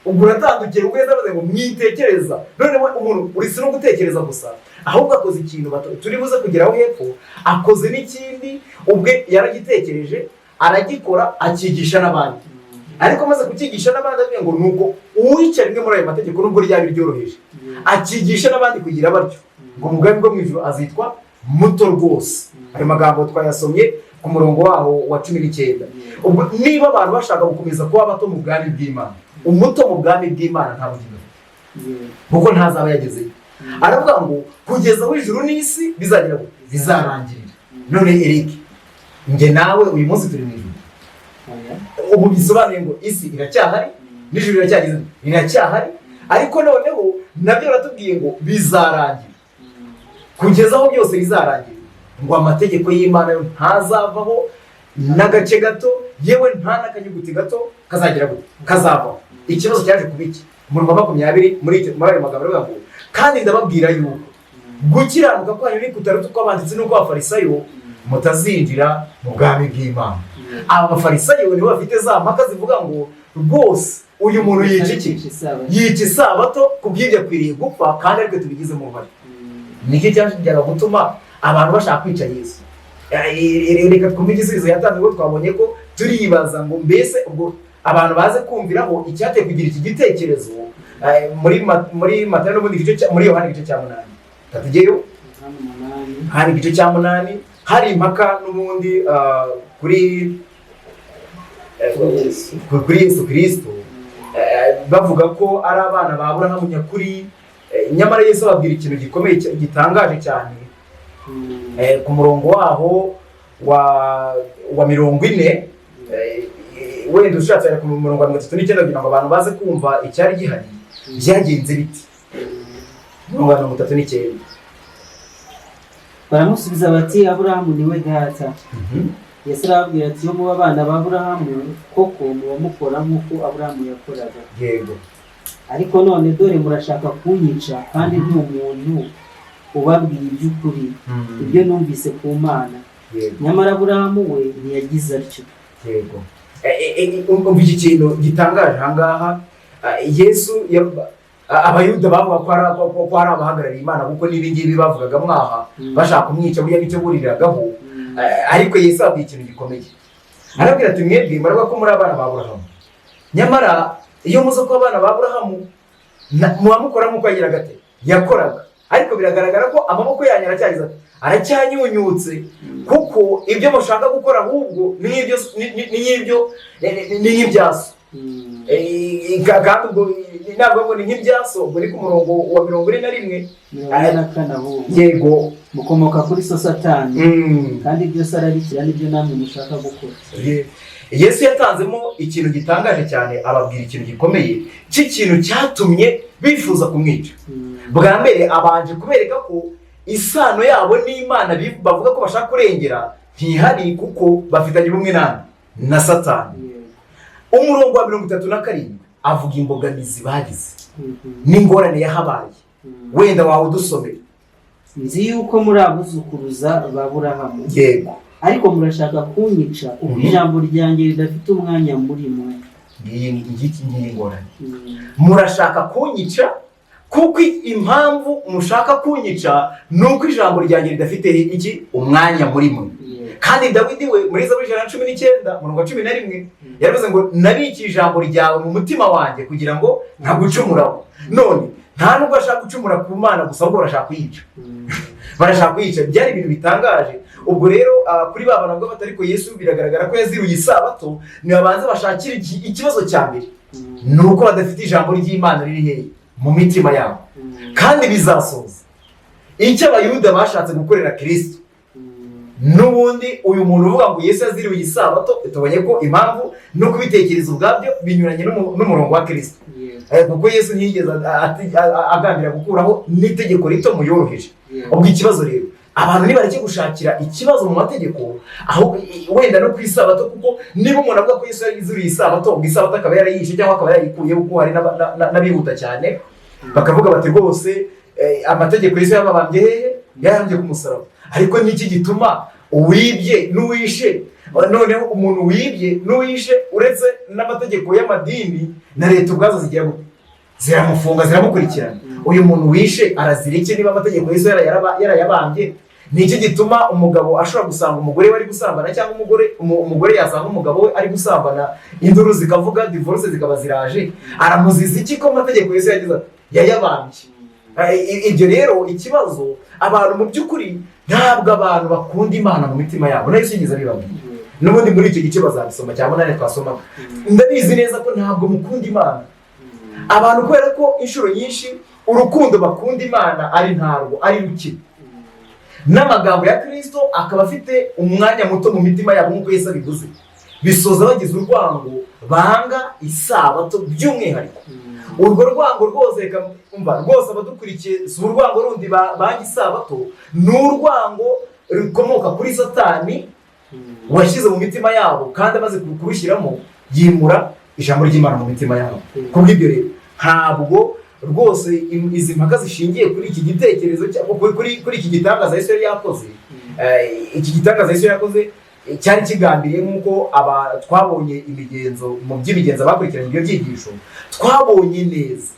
ubwo uratandukira. Ubwo Yesu avuze ngo mwitekereza, noneho umuntu uretse no gutekereza gusa, ahubwo akoze ikintu turi buze kugeraho hepfo, akoze n'ikindi, ubwe yaragitekereje, aragikora, akigisha n'abandi. Ariko amaze kucyigisha n'abandi, avuga ngo nuko uwica rimwe muri ayo mategeko, nubwo ryaba ryoroheje, akigisha n'abandi kugira batyo, ngo mu bwami bwo mu ijuru azitwa muto rwose. Ayo magambo twayasomye ku murongo waho wa 19. Ubwo niba abantu bashaka gukomeza kuba bato mu bwami bw'Imana, umuto mu bwami bw'Imana nta bugingo afite, kuko ntazaba yagezeyo. Aravuga ngo kugeza aho ijuru n'isi bizagira ngo bizarangirira. None Eric, njye nawe uyu munsi turi mu ijuru. Ubu bisobanuye ngo isi iracyahari n'ijuru riracyageze, riracyahari, ariko noneho nabyo baratubwiye ngo bizarangira, kugeza aho byose bizarangira, ngo amategeko y'Imana yo ntazavaho n'agace gato, yewe nta n'akanyuguti gato kazagira ngo kazavaho. Ikibazo cyaje kuba iki? Umurongo wa 20 muri ayo magambo aravuga ngo: "Kandi ndababwira yuko Gukiranuka kwanyu ni kutaruta ukw'abanditsi n'ukw'abafarisayo, mutazinjira mu bwami bw'Imana. Aba bafarisayo nibo bafite za mpaka zivuga ngo rwose uyu muntu yica iki? Yica isabato. Yica isabato, ku bw'ibyo akwiriye gupfa, kandi ariko tubigizemo uruhare. Nicyo cyajyaga gutuma abantu bashaka kwica Yesu. Reka twumve igisubizo yatanze, kuko twabonye ko turibaza ngo mbese ubwo abantu baze kumviraho icyateye kugira iki gitekerezo. Muri Matayo n'ubundi igice muri Yohani igice cya 8, tatugeyo. Yohana 8. Hari igice cya 8, hari impaka n'ubundi Kuri Yesu. Kuri Yesu Kirisito. Bavuga ko ari abana ba Aburahamu nyakuri. Nyamara Yesu ababwira ikintu gikomeye gitangaje cyane. Ku murongo waho wa 40, wenda ushatse ku murongo wa 39, kugira ngo abantu baze kumva icyari gihari, byagenze biti? Umurongo wa 39. Baramusubiza bati: "Aburahamu niwe data." Yesu arababwira ati: "Iyo muba abana ba Aburahamu koko, muba mukora nk'uko Aburahamu yakoraga." "Ariko none dore murashaka kunyica, kandi ndi umuntu ubabwira iby'ukuri, ibyo numvise ku Mana. Nyamara Aburahamu we ntiyagize atyo." Yego. Umva iki kintu gitangaje ahangaha. Yesu Abayuda bavuga ko ari abahagarariye Imana, kuko n'ibi ngibi bavugaga mwaha bashaka kumwica, burya nicyo buriragaho. Ariko Yesu ababwiye ikintu gikomeye, arabwira ati: "Mwebwe muravuga ko muri abana ba Aburahamu, nyamara iyo muza kuba abana ba Aburahamu muba mukora nk'uko yagiraga ate? Yakoraga. Ariko biragaragara ko amaboko yanyu aracyagize ati aracyanyunyutse, kuko ibyo mushaka gukora ahubwo ni nk'ibyo ni nk'ibyo ni nk'ibya so." Kandi ubwo ntabwo ngo ni nk'ibya so, ubwo ni ku murongo wa 41. 44 ahubwo. Yego. "Mukomoka kuri so Satani, kandi ibyo se ararikira nibyo namwe mushaka gukora." Yesu yatanzemo ikintu gitangaje cyane, ababwira ikintu gikomeye cy'ikintu cyatumye bifuza kumwica. Bwa mbere abanje kubereka ko isano yabo n'Imana bavuga ko bashaka kurengera ntihari, kuko bafitanye ubumwe nani? Na Satani. Umurongo wa 37 avuga imbogamizi bagize n'ingorane yahabaye. Wenda wawe udusomera. "Nzi yuko muri abuzukuruza ba Aburahamu, ariko murashaka kunyica kuko ijambo ryanjye ridafite umwanya muri mwe." Ngiyi ngiki, ngiyi ngorane. Murashaka kunyica kuko impamvu mushaka kunyica ni uko ijambo ryanjye ridafite iki? Umwanya muri mwe. Kandi Dawidi we muri Zaburi 119 umurongo wa 11 yaravuze ngo: "Nabikiye ijambo ryawe mu mutima wanjye kugira ngo ntagucumuraho." None nta nubwo ashaka gucumura ku Mana gusa, ahubwo barashaka kuyica. Barashaka kuyica. Byari ibintu bitangaje. Ubwo rero kuri ba bantu bavuga bati: "Ariko Yesu biragaragara ko yaziruye isabato," nibabanze bashakire ikibazo cya mbere ni uko badafite ijambo ry'Imana riri hehe? Mu mitima yabo. Kandi bizasoza icyo Abayuda bashatse gukorera Kirisito. N'ubundi uyu muntu uvuga ngo Yesu yaziriwe isabato, tubonye ko impamvu no kubitekereza ubwabyo binyuranye n'umurongo wa Kirisito. Kuko Yesu ntiyigeze agambira gukuraho n'itegeko rito muyoroheje. Ubwo ikibazo rero, abantu nibareke gushakira ikibazo mu mategeko, aho wenda no ku isabato, kuko niba umuntu avuga ko Yesu yaziriye isabato, ubwo isabato akaba yarayishe cyangwa akaba yarayikuyeho, kuko hari n'abihuta cyane bakavuga bati: "Rwose amategeko Yesu yababambye hehe? Yayambye ku musaraba." Ariko niki gituma uwibye n'uwishe, noneho umuntu wibye n'uwishe, uretse n'amategeko y'amadini na leta ubwazo zigira gute? Ziramufunga, ziramukurikirana. Uyu muntu wishe arazira iki niba amategeko Yesu yarayabambye? Ni iki gituma umugabo ashobora gusanga umugore we ari gusambana, cyangwa umugore yasanga umugabo we ari gusambana, induru zikavuga, divorce zikaba ziraje? Aramuziza iki ko amategeko Yesu yagize ati yayabambye? Ibyo rero ikibazo, abantu mu by'ukuri ntabwo abantu bakunda Imana mu mitima yabo. Nayo yigeze abibabwira n'ubundi muri icyo gice bazabisoma cya 8 twasomaga: "Ndabizi neza ko ntabwo mukunda Imana." Abantu kubera ko inshuro nyinshi urukundo bakunda Imana ari ntarwo, ari ruke, n'amagambo ya Kirisito akaba afite umwanya muto mu mitima yabo nk'uko Yesu abivuze, bisoza bagize urwango, banga isabato by'umwihariko. Urwo rwango rwose, reka umva rwose abadukurikiye, si urwango rundi banga isabato, ni urwango rukomoka kuri Satani washyize mu mitima yabo, kandi amaze kurushyiramo yimura ijambo ry'Imana mu mitima yabo. Kubw'ibyo rero ntabwo rwose izi mpaka zishingiye kuri iki gitekerezo cyangwa kuri iki gitangaza Yesu yari yakoze. Iki gitangaza Yesu yakoze cyari kigambiriye, nk'uko aba twabonye imigenzo mu by'imigenzo bakurikiranye ibyo byigisho, twabonye neza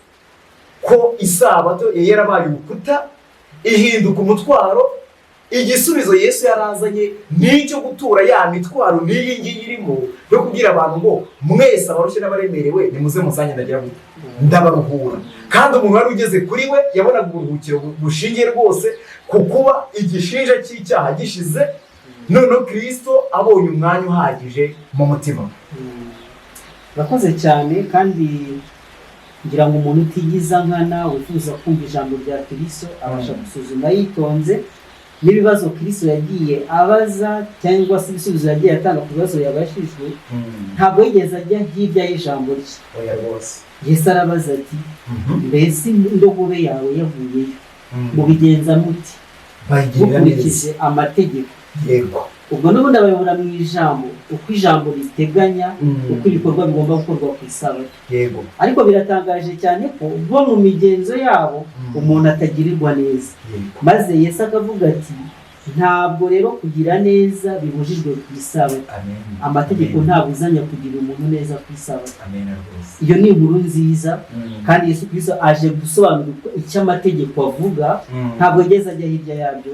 ko isabato yari yarabaye urukuta ihinduka umutwaro. Igisubizo Yesu yarazanye ni icyo gutura ya mitwaro n'iyi ngiyi irimo, yo kubwira abantu ngo mwese abarushye n'abaremerewe nimuze musange, ndagira gute? Ndabaruhura. Kandi umuntu wari ugeze kuri we yabonaga uburuhukiro bushingiye rwose ku kuba igishinja cy'icyaha gishize, noneho Kirisito abonye umwanya uhagije mu mutima. Urakoze cyane, kandi ngira ngo umuntu utigiza nkana wifuza kumva ijambo rya Kristo abasha gusuzuma yitonze n'ibibazo Kristo yagiye abaza cyangwa se ibisubizo yagiye atanga ku bibazo yabajijwe. Ntabwo yigeze ajya hirya y'ijambo rye. Oya rwose. Yesu arabaza ati: "Mbese indogobe yawe yavuyeyo, mubigenza muti Bayigirira neza mukurikije amategeko?" Ubwo n'ubundi abayobora mu ijambo, uko ijambo riteganya uko ibikorwa bigomba gukorwa ku isabato. Ariko biratangaje cyane ko bo mu migenzo yabo umuntu atagirirwa neza. Maze Yesu akavuga ati: "Ntabwo rero kugira neza bibujijwe ku isabato." Amen. Amategeko Amen. ntabuzanya kugira umuntu neza ku isabato. Amen rwose. Iyo ni inkuru nziza, kandi Yesu Kristo aje gusobanura uko icyo amategeko avuga. Ntabwo yigeze ajya hirya yabyo.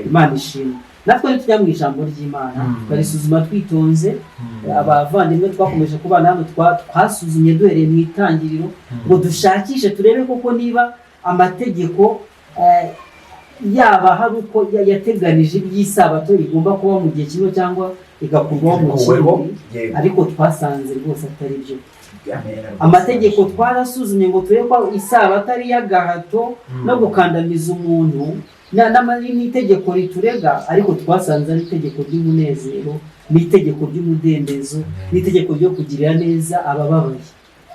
Imana ishimwe. Natwe nitujya mu ijambo ry'Imana tukarisuzuma twitonze, abavandimwe twakomeje kubana hano, twasuzumye duhereye mu itangiriro ngo dushakishe turebe koko niba amategeko yaba hari uko yateganije iby'isabato igomba kuba mu gihe kimwe cyangwa igakurwaho mu Ikuweho. kindi. Ariko twasanze rwose atari byo. Amen rwose. Amategeko twarasuzumye ngo turebe ko isabato ari iy'agahato no gukandamiza umuntu n'itegeko riturega, ariko twasanze ari itegeko ry'umunezero n'itegeko ry'umudendezo n'itegeko ryo kugirira neza abababaye.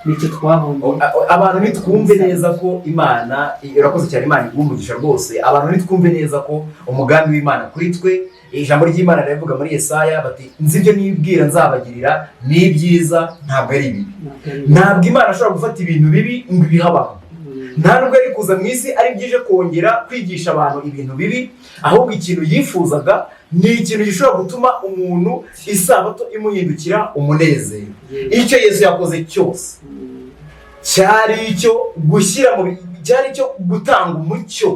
Nicyo twabonye. Abantu nitwumve neza ko Imana, irakoze cyane, Imana iguha umugisha rwose. Abantu nitwumve neza ko umugambi w'Imana kuri twe, ijambo ry'Imana riravuga muri Yesaya bati: "Nzi ibyo nibwira nzabagirira, ni ibyiza, ntabwo ari ibibi." Ntabwo Imana ashobora gufata ibintu bibi ngo ibihe abantu. Nta nubwo yari kuza mu isi ari byije kongera kwigisha abantu ibintu bibi, ahubwo ikintu yifuzaga ni ikintu gishobora gutuma umuntu isabato imuhindukira umunezero. Icyo Yesu yakoze cyose cyari icyo gushyira mu cyari icyo gutanga umucyo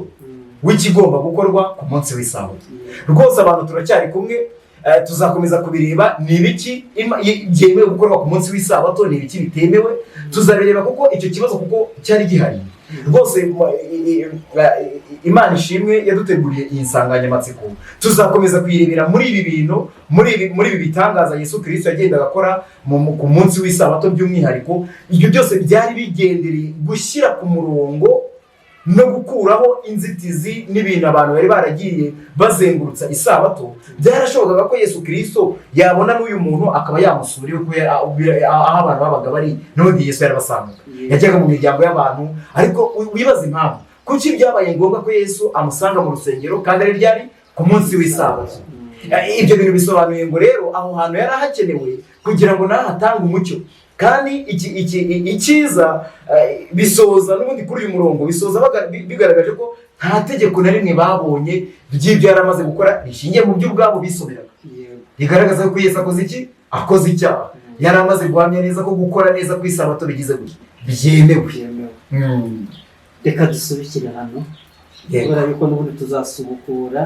w'ikigomba gukorwa ku munsi w'isabato. Rwose abantu turacyari kumwe, tuzakomeza kubireba: ni ibiki byemewe gukorwa ku munsi w'isabato, ni ibiki bitemewe? Tuzabireba kuko icyo kibazo kuko cyari gihari rwose. Imana ishimwe yaduteguriye iyi nsanganyamatsiko. Tuzakomeza kuyirebera muri ibi bintu, muri ibi bitangaza Yesu Kirisito yagendaga akora ku munsi w'isabato by'umwihariko. Ibyo byose byari bigendereye gushyira ku murongo no gukuraho inzitizi n'ibintu abantu bari baragiye bazengurutsa isabato. Byarashobokaga ko Yesu Kirisito yabona n'uyu muntu akaba yamusura iwe, kubera aho abantu babaga bari n'ubundi Yesu yarabasangaga, yajyaga mu miryango y'abantu. Ariko wibaza impamvu kuki byabaye ngombwa ko Yesu amusanga mu rusengero kandi ari ryari? Ku munsi w'isabato. Ibyo bintu bisobanuye ngo rero aho hantu yari ahakenewe kugira ngo nawe hatange umucyo. Kandi iki iki icyiza, bisoza n'ubundi kuri uyu murongo, bisoza bigaragaje ko nta tegeko na rimwe babonye ry'ibyo yari amaze gukora rishingiye mu byo ubwabo bisomeraga rigaragaza ko Yesu akoze iki? Akoze icyaha. Yari amaze guhamya neza ko gukora neza ku isabato bigize gutya byemewe. Byemewe. Reka dusubikire hano, kubera yuko n'ubundi tuzasubukura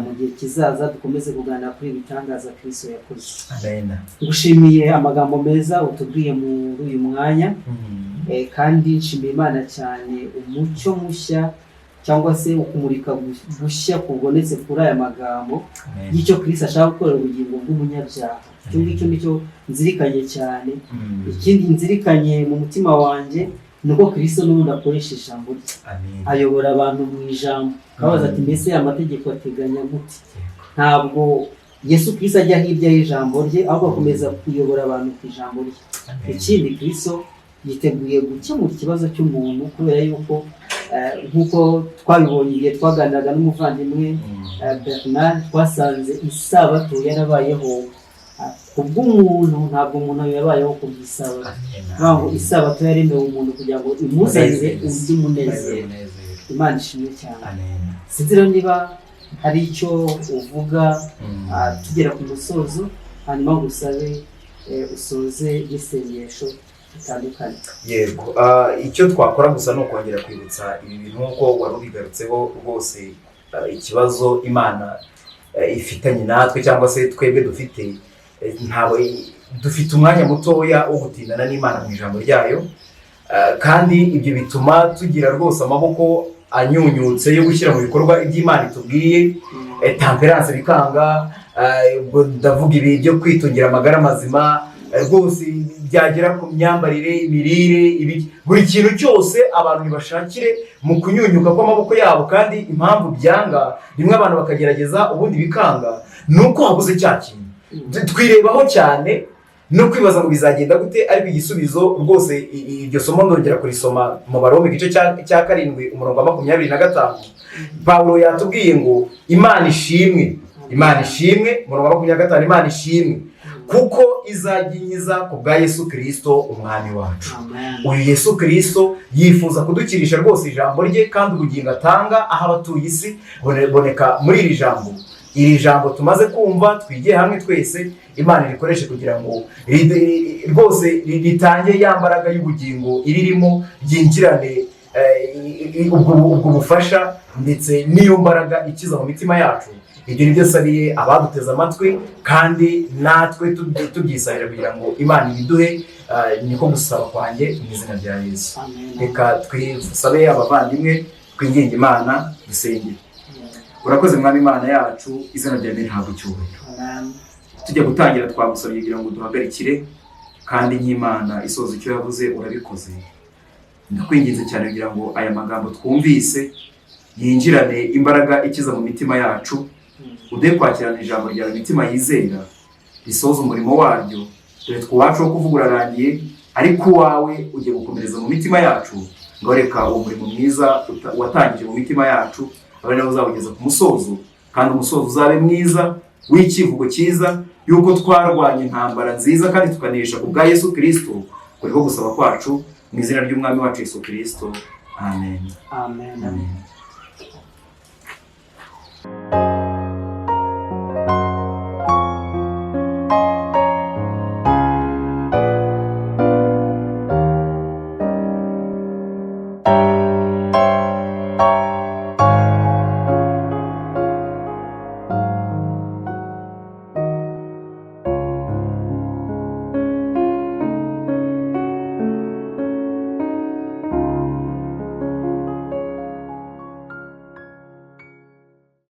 mu gihe kizaza, dukomeze kuganira kuri ibi bitangaza Kristo yakoze. Amen. Ngushimiye amagambo meza utubwiye muri uyu mwanya, kandi nshimiye Imana cyane umucyo mushya cyangwa se ukumurika gushya kubonetse kuri aya magambo Amen. y'icyo Kristo ashaka gukorera ubugingo bw'umunyabyaha. Icyo ngicyo nicyo nzirikanye cyane. Ikindi nzirikanye mu mutima wanjye ni uko Kristo n'ubundi akoresha ijambo rye, Amen. ayobora abantu mu ijambo, akabaza ati: "Mbese aya mategeko ateganya gute?" Ntabwo Yesu Kristo ajya hirya y'ijambo rye, ahubwo akomeza kuyobora abantu ku ijambo rye. Amen. Ikindi, Kristo yiteguye gukemura ikibazo cy'umuntu, kubera yuko nk'uko twabibonye igihe twaganiraga n'umuvandimwe Bernard, twasanze isabato yarabayeho. Kubw'umuntu, ntabwo umuntu yabayeho ku bw'isabato. Bivuga ngo isabato yaremewe umuntu kugira ngo imuzanire undi munezero. Imana ishimwe cyane. Sinzi rero niba hari icyo uvuga tugera ku musozo, hanyuma ngusabe usoze n'isengesho bitandukanye. Yego, icyo twakora gusa ni ukongera kwibutsa ibi bintu nk'uko wari ubigarutseho rwose. Ikibazo Imana ifitanye natwe cyangwa se twebwe dufite, ntabwo dufite umwanya mutoya wo gutindana n'Imana mu ijambo ryayo. Kandi ibyo bituma tugira rwose amaboko anyunyutse yo gushyira mu bikorwa ibyo Imana itubwiye, temperance bikanga. Ubwo ndavuga ibi byo kwitungira amagara mazima, rwose byagera ku myambarire, imirire, buri kintu cyose abantu ntibashakire mu kunyunyuka kw'amaboko yabo. Kandi impamvu byanga rimwe abantu bakagerageza ubundi bikanga ni uko habuze cya kintu. Twirebaho cyane no kwibaza ngo bizagenda gute, ariko igisubizo rwose iryo somo ndongera kurisoma mu Baroma igice cya 7 umurongo wa 25. Pawulo yatubwiye ngo Imana ishimwe, Imana ishimwe, umurongo wa 25, Imana ishimwe kuko izajya inkiza ku bwa Yesu Kirisito umwami wacu. Amen. Uyu Yesu Kirisito yifuza kudukirisha rwose ijambo rye, kandi ubugingo atanga aho abatuye isi boneka muri iri jambo. Iri jambo tumaze kumva twigiye hamwe twese, Imana irikoreshe kugira ngo rwose ritange ya mbaraga y'ubugingo iririmo, ryinjirane ubwo bufasha ndetse n'iyo mbaraga ikiza mu mitima yacu. Ibyo ni byo nsabiye abaduteze amatwi, kandi natwe tubyisabira kugira ngo Imana ibiduhe. Niko gusaba kwanjye mu izina rya Yesu. Amen. Reka twisabe abavandimwe, twinginge Imana, dusenge. Urakoze Mwami Imana yacu, izina ryawe rihabwe icyubahiro. Amen. Tujya gutangira twagusabye kugira ngo duhagarikire, kandi nk'Imana isoza icyo yavuze urabikoze. Ndakwinginze cyane kugira ngo aya magambo twumvise yinjirane imbaraga ikiza mu mitima yacu, uduhe kwakirana ijambo ryawe imitima yizera, risoza umurimo waryo. Dore twe uwacu wo kuvuga urarangiye, ariko uwawe ugiye gukomereza mu mitima yacu. Ngo reka uwo murimo mwiza watangije mu mitima yacu abe nawe uzawugeza ku musozo, kandi umusozo uzabe mwiza w'icyivugo cyiza yuko twarwanye intambara nziza kandi tukanesha ku bwa Yesu Kirisito. Kuriho gusaba kwacu mu izina ry'umwami wacu Yesu Kirisito, amen. Amen. Amen.